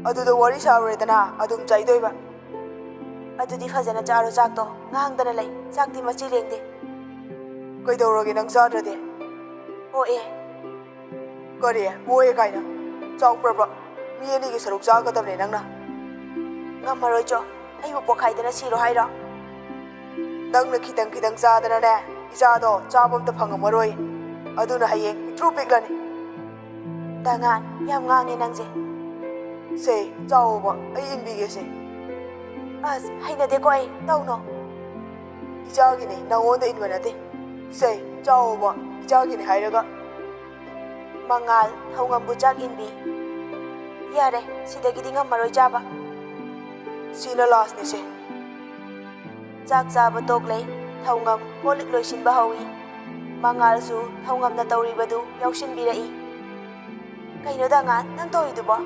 ꯑꯗꯨꯗ ꯋꯥꯔꯤ ꯁꯥꯔꯨꯔꯦꯗꯅ ꯑꯗꯨꯝ ꯆꯩꯗꯣꯏꯕ꯫ ꯑꯗꯨꯗꯤ ꯐꯖꯅ ꯆꯥꯔꯣ ꯆꯥꯛꯇꯣ꯫ ꯉꯥꯡꯗꯅ ꯂꯩ꯫ ꯆꯥꯛꯇꯤ ꯃꯆꯤ ꯂꯦꯡꯗꯦ꯫ ꯀꯩꯗꯧꯔꯒꯦ ꯅꯪ ꯆꯥꯗ꯭ꯔꯗꯤ? ꯑꯣ ꯑꯦ꯫ ꯀꯔꯤ? ꯑꯣ ꯑꯦ ꯀꯥꯏꯅ? ꯆꯥꯎꯈ꯭ꯔꯕ ꯃꯤ ꯑꯅꯤꯒꯤ ꯁꯔꯨꯛ ꯆꯥꯒꯗꯕꯅꯦ ꯅꯪꯅ꯫ ꯉꯝꯃꯔꯣꯏ ꯆꯣ꯫ ꯑꯩꯕꯨ ꯄꯣꯛꯈꯥꯏꯗꯅ ꯁꯤꯔꯣ ꯍꯥꯏꯔꯣ? ꯅꯪꯅ ꯈꯤꯇꯪ ꯈꯤꯇꯪ ꯆꯥꯗꯅꯅꯦ ꯏꯆꯥꯗꯣ ꯆꯥꯕ ꯑꯝꯇ ꯐꯪꯉꯝꯃꯔꯣꯏ꯫ ꯑꯗꯨꯅ ꯍꯌꯦꯡ ꯄꯤꯛꯇ꯭ꯔꯨ ꯄꯤꯛꯂꯅꯤ꯫ ꯗꯥꯉꯥꯟ, ꯌꯥꯝ ꯉꯥꯡꯉꯦ ꯅꯪꯁꯦ꯫ ꯁꯦ, ꯆꯥꯎꯑꯣꯕ, ꯑꯩ ꯏꯟꯕꯤꯒꯦꯁꯦ꯫ ꯑꯁ, ꯍꯩꯅꯗꯦꯀꯣ ꯑꯩ, ꯇꯧꯅꯣ꯫ ꯏꯆꯥꯒꯤꯅꯦ, ꯅꯪꯉꯣꯟꯗ ꯏꯟꯕ ꯅꯠꯇꯦ꯫ ꯁꯦ, ꯆꯥꯎꯑꯣꯕ, ꯏꯆꯥꯒꯤꯅꯦ ꯍꯥꯏꯔꯒ꯫ ꯃꯉꯥꯜ, ꯊꯧꯉꯝꯕꯨ ꯆꯥꯛ ꯏꯟꯕꯤ꯫ ꯌꯥꯔꯦ, ꯁꯤꯗꯒꯤꯗꯤ ꯉꯝꯃꯔꯣꯏ ꯆꯥꯕ꯫ ꯁꯤꯅ ꯂꯥꯁꯅꯤꯁꯦ꯫ ꯆꯥꯛ ꯆꯥꯕ ꯇꯣꯛꯂꯦ꯫ ꯊꯧꯉꯝ ꯀꯣꯜ ꯂꯤꯛ ꯂꯣꯏꯁꯤꯟꯕ ꯍꯧꯏ꯫ ꯃꯉꯥꯜꯁꯨ ꯊꯧꯉꯝꯅ ꯇꯧꯔꯤꯕꯗꯨ ꯌꯥꯎꯁꯤꯟꯕꯤꯔꯛꯏ꯫ ꯀꯩꯅꯣ ꯗꯥꯉꯥꯟ, ꯅꯪ ꯇꯧꯔꯤꯗꯨꯕꯣ?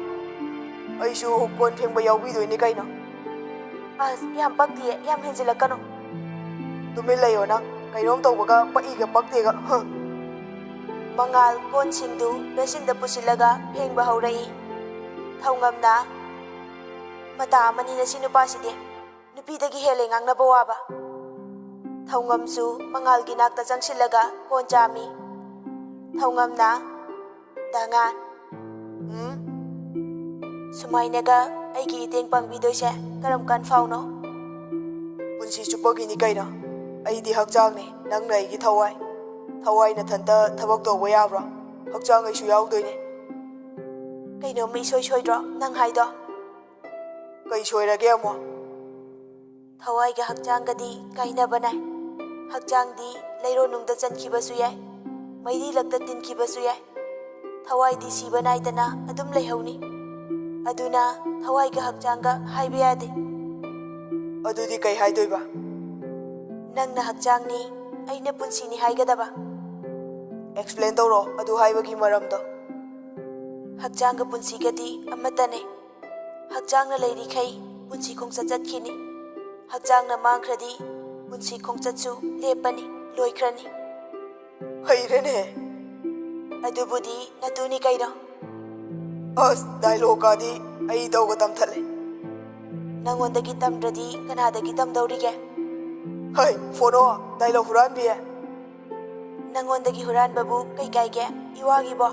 ꯑꯩꯁꯨ ꯀꯣꯟ ꯐꯦꯡꯕ ꯌꯥꯎꯕꯤꯗꯣꯏꯅꯤ ꯀꯩꯅꯣ꯫ ꯑꯁ, ꯌꯥꯝ ꯄꯛꯇꯤꯌꯦ, ꯌꯥꯝ ꯍꯦꯟꯖꯤꯜꯂꯛꯀꯅꯨ꯫ ꯇꯨꯃꯤꯟ ꯂꯩꯌꯣ ꯅꯪ, ꯀꯩꯅꯣꯝ ꯇꯧꯕꯒ ꯄꯛꯏꯒ ꯄꯛꯇꯦꯒ, ꯍꯨꯝ꯫ ꯃꯉꯥꯜ ꯀꯣꯟꯁꯤꯡꯗꯨ ꯕꯦꯁꯤꯟꯗ ꯄꯨꯁꯤꯜꯂꯒ ꯐꯦꯡꯕ ꯍꯧꯔꯛꯏ꯫ ꯊꯧꯉꯝꯅ, "ꯃꯇꯥ ꯑꯃꯅꯤ ꯅꯁꯤ ꯅꯨꯄꯥꯁꯤꯗꯤ, ꯅꯨꯄꯤꯗꯒꯤ ꯍꯦꯜꯂꯦ ꯉꯥꯡꯅꯕ ꯋꯥꯕ"꯫ ꯊꯧꯉꯝꯁꯨ ꯃꯉꯥꯜꯒꯤ ꯅꯥꯛꯇ ꯆꯪꯁꯤꯜꯂꯒ ꯀꯣꯟ ꯆꯥꯝꯃꯤ꯫ ꯊꯧꯉꯝꯅ, "ꯗꯥꯉꯥꯟ, ꯎꯝ? ꯁꯨꯃꯥꯏꯅꯒ ꯑꯩꯒꯤ ꯏꯇꯦꯡ ꯄꯥꯡꯕꯤꯗꯣꯏꯁꯦ ꯀꯔꯝ ꯀꯥꯟ ꯐꯥꯎꯅꯣ?" "ꯄꯨꯟꯁꯤ ꯆꯨꯞꯄꯒꯤꯅꯤ ꯀꯩꯅꯣ꯫ ꯑꯩꯗꯤ ꯍꯛꯆꯥꯡꯅꯤ, ꯅꯪꯅ ꯑꯩꯒꯤ ꯊꯋꯥꯏ꯫ ꯊꯋꯥꯏ ꯅꯊꯟꯇ ꯊꯕꯛ ꯇꯧꯕ ꯌꯥꯕ꯭ꯔꯣ? ꯍꯛꯆꯥꯡ ꯑꯩꯁꯨ ꯌꯥꯎꯗꯣꯏꯅꯦ꯫" "ꯀꯩꯅꯣꯝꯃ ꯏꯁꯣꯏ ꯁꯣꯏꯗ꯭ꯔꯣ ꯅꯪ ꯍꯥꯏꯗꯣ?" "ꯀꯩ ꯁꯣꯏꯔꯒꯦ ꯑꯃꯨꯛ?" "ꯊꯋꯥꯏꯒ ꯍꯛꯆꯥꯡꯒꯗꯤ ꯀꯥꯏꯅꯕ ꯅꯥꯏ꯫ ꯍꯛꯆꯥꯡꯗꯤ ꯂꯩꯔꯣꯟꯅꯨꯡꯗ ꯆꯟꯈꯤꯕꯁꯨ ꯌꯥꯏ, ꯃꯩꯔꯤꯂꯛꯇ ꯇꯤꯟꯈꯤꯕꯁꯨ ꯌꯥꯏ꯫ ꯊꯋꯥꯏꯗꯤ ꯁꯤꯕ ꯅꯥꯏꯗꯅ ꯑꯗꯨꯝ ꯂꯩꯍꯧꯅꯤ꯫ ꯑꯗꯨꯅ ꯊꯋꯥꯏꯒ ꯍꯛꯆꯥꯡꯒ ꯍꯥꯏꯕ ꯌꯥꯗꯦ꯫ ꯑꯗꯨꯗꯤ ꯀꯩ ꯍꯥꯏꯗꯣꯏꯕ? ꯅꯪꯅ ꯍꯛꯆꯥꯡꯅꯤ, ꯑꯩꯅ ꯄꯨꯟꯁꯤꯅꯤ ꯍꯥꯏꯒꯗꯕ꯫ Explain ꯇꯧꯔꯣ ꯑꯗꯨ ꯍꯥꯏꯕꯒꯤ ꯃꯔꯝꯗꯣ꯫ ꯍꯛꯆꯥꯡꯒ ꯄꯨꯟꯁꯤꯒꯗꯤ ꯑꯃꯠꯇꯅꯦ꯫ ꯍꯛꯆꯥꯡꯅ ꯂꯩꯔꯤꯈꯩ ꯄꯨꯟꯁꯤ ꯈꯣꯡꯆꯠ ꯆꯠꯈꯤꯅꯤ꯫ ꯍꯛꯆꯥꯡꯅ ꯃꯥꯡꯈ꯭ꯔꯗꯤ ꯄꯨꯟꯁꯤ ꯈꯣꯡꯆꯠꯁꯨ ꯂꯦꯞꯄꯅꯤ, ꯂꯣꯏꯈ꯭ꯔꯅꯤ꯫ ꯍꯩꯔꯦꯅꯦ꯫ ꯑꯗꯨꯕꯨꯗꯤ ꯅꯇꯨꯅꯤ ꯀꯩꯅꯣ꯫ ꯑꯁ, dialogue ꯀꯥꯗꯤ ꯑꯩ ꯇꯧꯒ ꯇꯝꯊꯠꯂꯦ꯫ ꯅꯪꯉꯣꯟꯗꯒꯤ ꯇꯝꯗ꯭ꯔꯗꯤ ꯀꯅꯥꯗꯒꯤ ꯇꯝꯗꯧꯔꯤꯒꯦ? ꯍꯩ, ꯐꯣꯅꯣ, dialogue ꯍꯨꯔꯥꯟꯕꯤ꯫ ꯅꯪꯉꯣꯟꯗꯒꯤ ꯍꯨꯔꯥꯟꯕꯕꯨ ꯀꯩ ꯀꯥꯏꯒꯦ, ꯏꯋꯥꯒꯤꯕꯣ?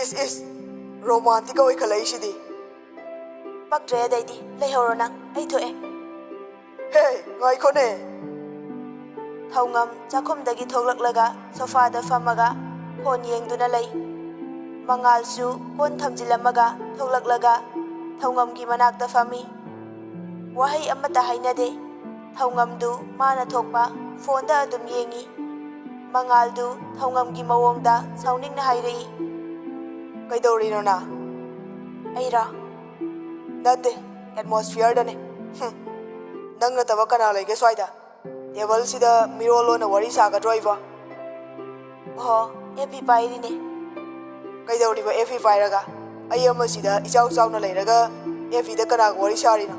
ꯏꯁ, ꯏꯁ, romantic ꯀ ꯑꯣꯏꯈꯠꯂꯛꯏꯁꯤꯗꯤ꯫ ꯄꯛꯇ꯭ꯔꯦ ꯑꯗꯩꯗꯤ, ꯂꯩꯍꯧꯔꯣ ꯅꯪ, ꯑꯩ ꯊꯣꯛꯑꯦ꯫ ꯍꯦ, ꯉꯥꯏꯈꯣꯅꯦ꯫ ꯊꯧꯉꯝ ꯆꯥꯛꯈꯨꯝꯗꯒꯤ ꯊꯣꯛꯂꯛꯂꯒ sofa ꯗ ꯐꯝꯃꯒ phone ꯌꯦꯡꯗꯨꯅ ꯂꯩ꯫ ꯃꯉꯥꯜꯁꯨ ꯀꯣꯟ ꯊꯝꯖꯤꯜꯂꯝꯃꯒ ꯊꯣꯛꯂꯛꯂꯒ ꯊꯧꯉꯝꯒꯤ ꯃꯅꯥꯛꯇ ꯐꯝꯃꯤ꯫ ꯋꯥꯍꯩ ꯑꯃꯠꯇ ꯍꯥꯏꯅꯗꯦ꯫ ꯊꯧꯉꯝꯗꯨ ꯃꯥꯅ ꯊꯣꯛꯄ phone ꯗ ꯑꯗꯨꯝ ꯌꯦꯡꯉꯤ꯫ ꯃꯉꯥꯜꯗꯨ ꯊꯧꯉꯝꯒꯤ ꯃꯑꯣꯡꯗ ꯁꯥꯎꯅꯤꯡꯅ ꯍꯥꯏꯔꯛꯏ꯫ ꯀꯩꯗꯧꯔꯤꯅꯣ ꯅꯪ? ꯑꯩꯔꯣ? ꯅꯠꯇꯦ, atmosphere ꯗꯅꯦ꯫ ꯍꯨꯝ꯫ ꯅꯪ ꯅꯠꯇꯕ ꯀꯅꯥ ꯂꯩꯒꯦ ꯁ꯭ꯋꯥꯏꯗ? Table ꯁꯤꯗ ꯃꯤꯔꯣꯜ ꯂꯣꯟꯅ ꯋꯥꯔꯤ ꯁꯥꯒꯗ꯭ꯔꯣ ꯑꯩꯕꯣ? ꯑꯣꯍꯣ, F B ꯄꯥꯏꯔꯤꯅꯦ꯫ ꯀꯩꯗꯧꯔꯤꯕ F B ꯄꯥꯏꯔꯒ? ꯑꯩ ꯑꯃ ꯁꯤꯗ ꯏꯆꯥꯎ ꯆꯥꯎꯅ ꯂꯩꯔꯒ F B ꯗ ꯀꯅꯥꯒ ꯋꯥꯔꯤ ꯁꯥꯔꯤꯅꯣ?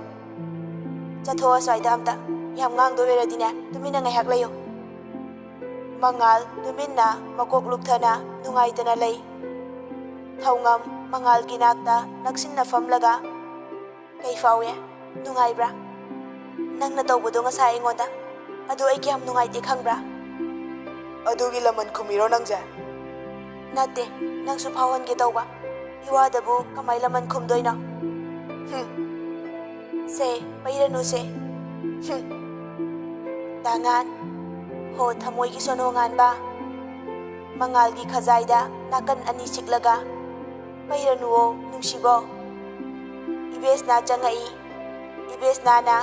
ꯆꯠꯊꯣꯛꯑꯣ ꯑꯁ꯭ꯋꯥꯏꯗ ꯑꯝꯇ꯫ ꯌꯥꯝ ꯉꯥꯡꯗꯣꯏ ꯑꯣꯏꯔꯗꯤꯅꯦ, ꯇꯨꯃꯤꯟꯅ ꯉꯥꯏꯍꯥꯛ ꯂꯩꯌꯨ꯫ ꯃꯉꯥꯜ ꯇꯨꯃꯤꯟꯅ ꯃꯀꯣꯛ ꯂꯨꯞꯊꯅ ꯅꯨꯡꯉꯥꯏꯇꯅ ꯂꯩ꯫ ꯊꯧꯉꯝ ꯃꯉꯥꯜꯒꯤ ꯅꯥꯛꯇ ꯅꯛꯁꯤꯟꯅ ꯐꯝꯂꯒ, "ꯀꯩ ꯐꯥꯎꯏ? ꯅꯨꯡꯉꯥꯏꯕ꯭ꯔꯥ? ꯅꯪꯅ ꯇꯧꯕꯗꯣ ꯉꯁꯥꯏ ꯑꯩꯉꯣꯟꯗ, ꯑꯗꯨ ꯑꯩ ꯀꯌꯥꯝ ꯅꯨꯡꯉꯥꯏꯇꯦ ꯈꯪꯕ꯭ꯔꯥ?" ꯑꯗꯨꯒꯤ ꯂꯃꯟ ꯈꯨꯝꯃꯤꯔꯣ ꯅꯪꯁꯦ? ꯅꯠꯇꯦ, ꯅꯪꯁꯨ ꯐꯥꯎꯍꯟꯒꯦ ꯇꯧꯕ꯫ ꯏꯋꯥꯗꯕꯨ ꯀꯃꯥꯏ ꯂꯃꯟ ꯈꯨꯝꯗꯣꯏꯅꯣ? ꯍꯨꯝ꯫ ꯁꯦ, ꯄꯩꯔꯅꯨꯁꯦ꯫ ꯍꯨꯝ꯫ ꯗꯥꯉꯥꯟ, ꯍꯣ ꯊꯃꯣꯏꯒꯤ ꯁꯣꯅꯣ ꯉꯥꯟꯕ꯫ ꯃꯉꯥꯜꯒꯤ ꯈꯖꯥꯏꯗ ꯅꯥꯀꯟ ꯑꯅꯤ ꯆꯤꯛꯂꯒ, "ꯄꯩꯔꯅꯨꯋꯣ ꯅꯨꯡꯁꯤꯕꯣ꯫" ꯏꯕꯦꯁꯅꯥ ꯆꯪꯉꯛꯏ꯫ ꯏꯕꯦꯁꯅꯥꯅ,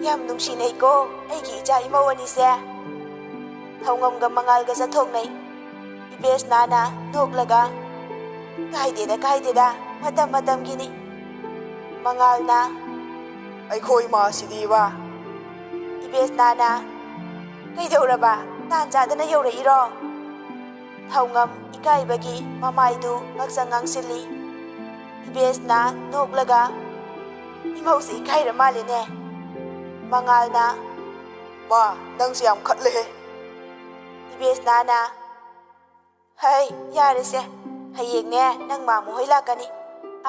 "ꯌꯥꯝ ꯅꯨꯡꯁꯤꯅꯩꯀꯣ ꯑꯩꯒꯤ ꯏꯆꯥ ꯏꯃꯧ ꯑꯅꯤꯁꯦ"꯫ ꯊꯧꯉꯝꯒ ꯃꯉꯥꯜꯒ ꯆꯠꯊꯣꯛꯅꯩ꯫ ꯏꯕꯦꯁꯅꯥꯅ ꯅꯣꯛꯂꯒ, "ꯀꯥꯏꯗꯦꯗ, ꯀꯥꯏꯗꯦꯗ, ꯃꯇꯝ ꯃꯇꯝꯒꯤꯅꯤ"꯫ ꯃꯉꯥꯜꯅ, "ꯑꯩꯈꯣꯏ ꯃꯥꯁꯤꯗꯤꯕ"꯫ ꯏꯕꯦꯁꯅꯥꯅ, "ꯀꯩꯗꯧꯔꯕ? ꯇꯥꯟ ꯆꯥꯗꯅ ꯌꯧꯔꯛꯏꯔꯣ?" ꯊꯧꯉꯝ ꯏꯀꯥꯏꯕꯒꯤ ꯃꯃꯥꯏꯗꯨ ꯉꯛꯁꯪ ꯉꯥꯡꯁꯤꯜꯂꯤ꯫ ꯏꯕꯦꯁꯅꯥ ꯅꯣꯛꯂꯒ, "ꯏꯃꯧꯁꯦ ꯏꯀꯥꯏꯔ ꯃꯥꯜꯂꯦꯅꯦ"꯫ ꯃꯉꯥꯜꯅ, "ꯃꯥ, ꯅꯪꯁꯦ ꯌꯥꯝ ꯈꯠꯂꯦꯍꯦ"꯫ ꯏꯕꯦꯁꯅꯥꯅ, "ꯍꯩ, ꯌꯥꯔꯦꯁꯦ꯫ ꯍꯌꯦꯡꯅꯦ ꯅꯪ ꯃꯥꯃꯣ ꯍꯣꯏ ꯂꯥꯛꯀꯅꯤ꯫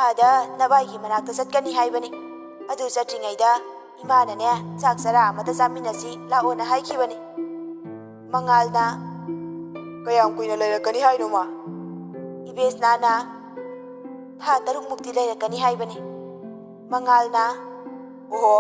ꯑꯥꯗ ꯅꯕꯥꯏꯒꯤ ꯃꯅꯥꯛꯇ ꯆꯠꯀꯅꯤ ꯍꯥꯏꯕꯅꯤ꯫ ꯑꯗꯨ ꯆꯠꯇ꯭ꯔꯤꯉꯩꯗ ꯏꯃꯥꯅꯅꯦ ꯆꯥꯛ ꯆꯔꯥ ꯑꯃꯇ ꯆꯥꯃꯤꯟꯅꯁꯤ ꯂꯥꯛꯑꯣꯅ ꯍꯥꯏꯈꯤꯕꯅꯤ"꯫ ꯃꯉꯥꯜꯅ, "ꯀꯌꯥꯝ ꯀꯨꯏꯅ ꯂꯩꯔꯛꯀꯅꯤ ꯍꯥꯏꯅꯣ, ꯃꯥ?" ꯏꯕꯦꯁꯅꯥꯅ, "ꯊꯥ ꯇꯔꯨꯛꯃꯨꯛꯇꯤ ꯂꯩꯔꯛꯀꯅꯤ ꯍꯥꯏꯕꯅꯤ"꯫ ꯃꯉꯥꯜꯅ, "ꯑꯣꯍꯣ,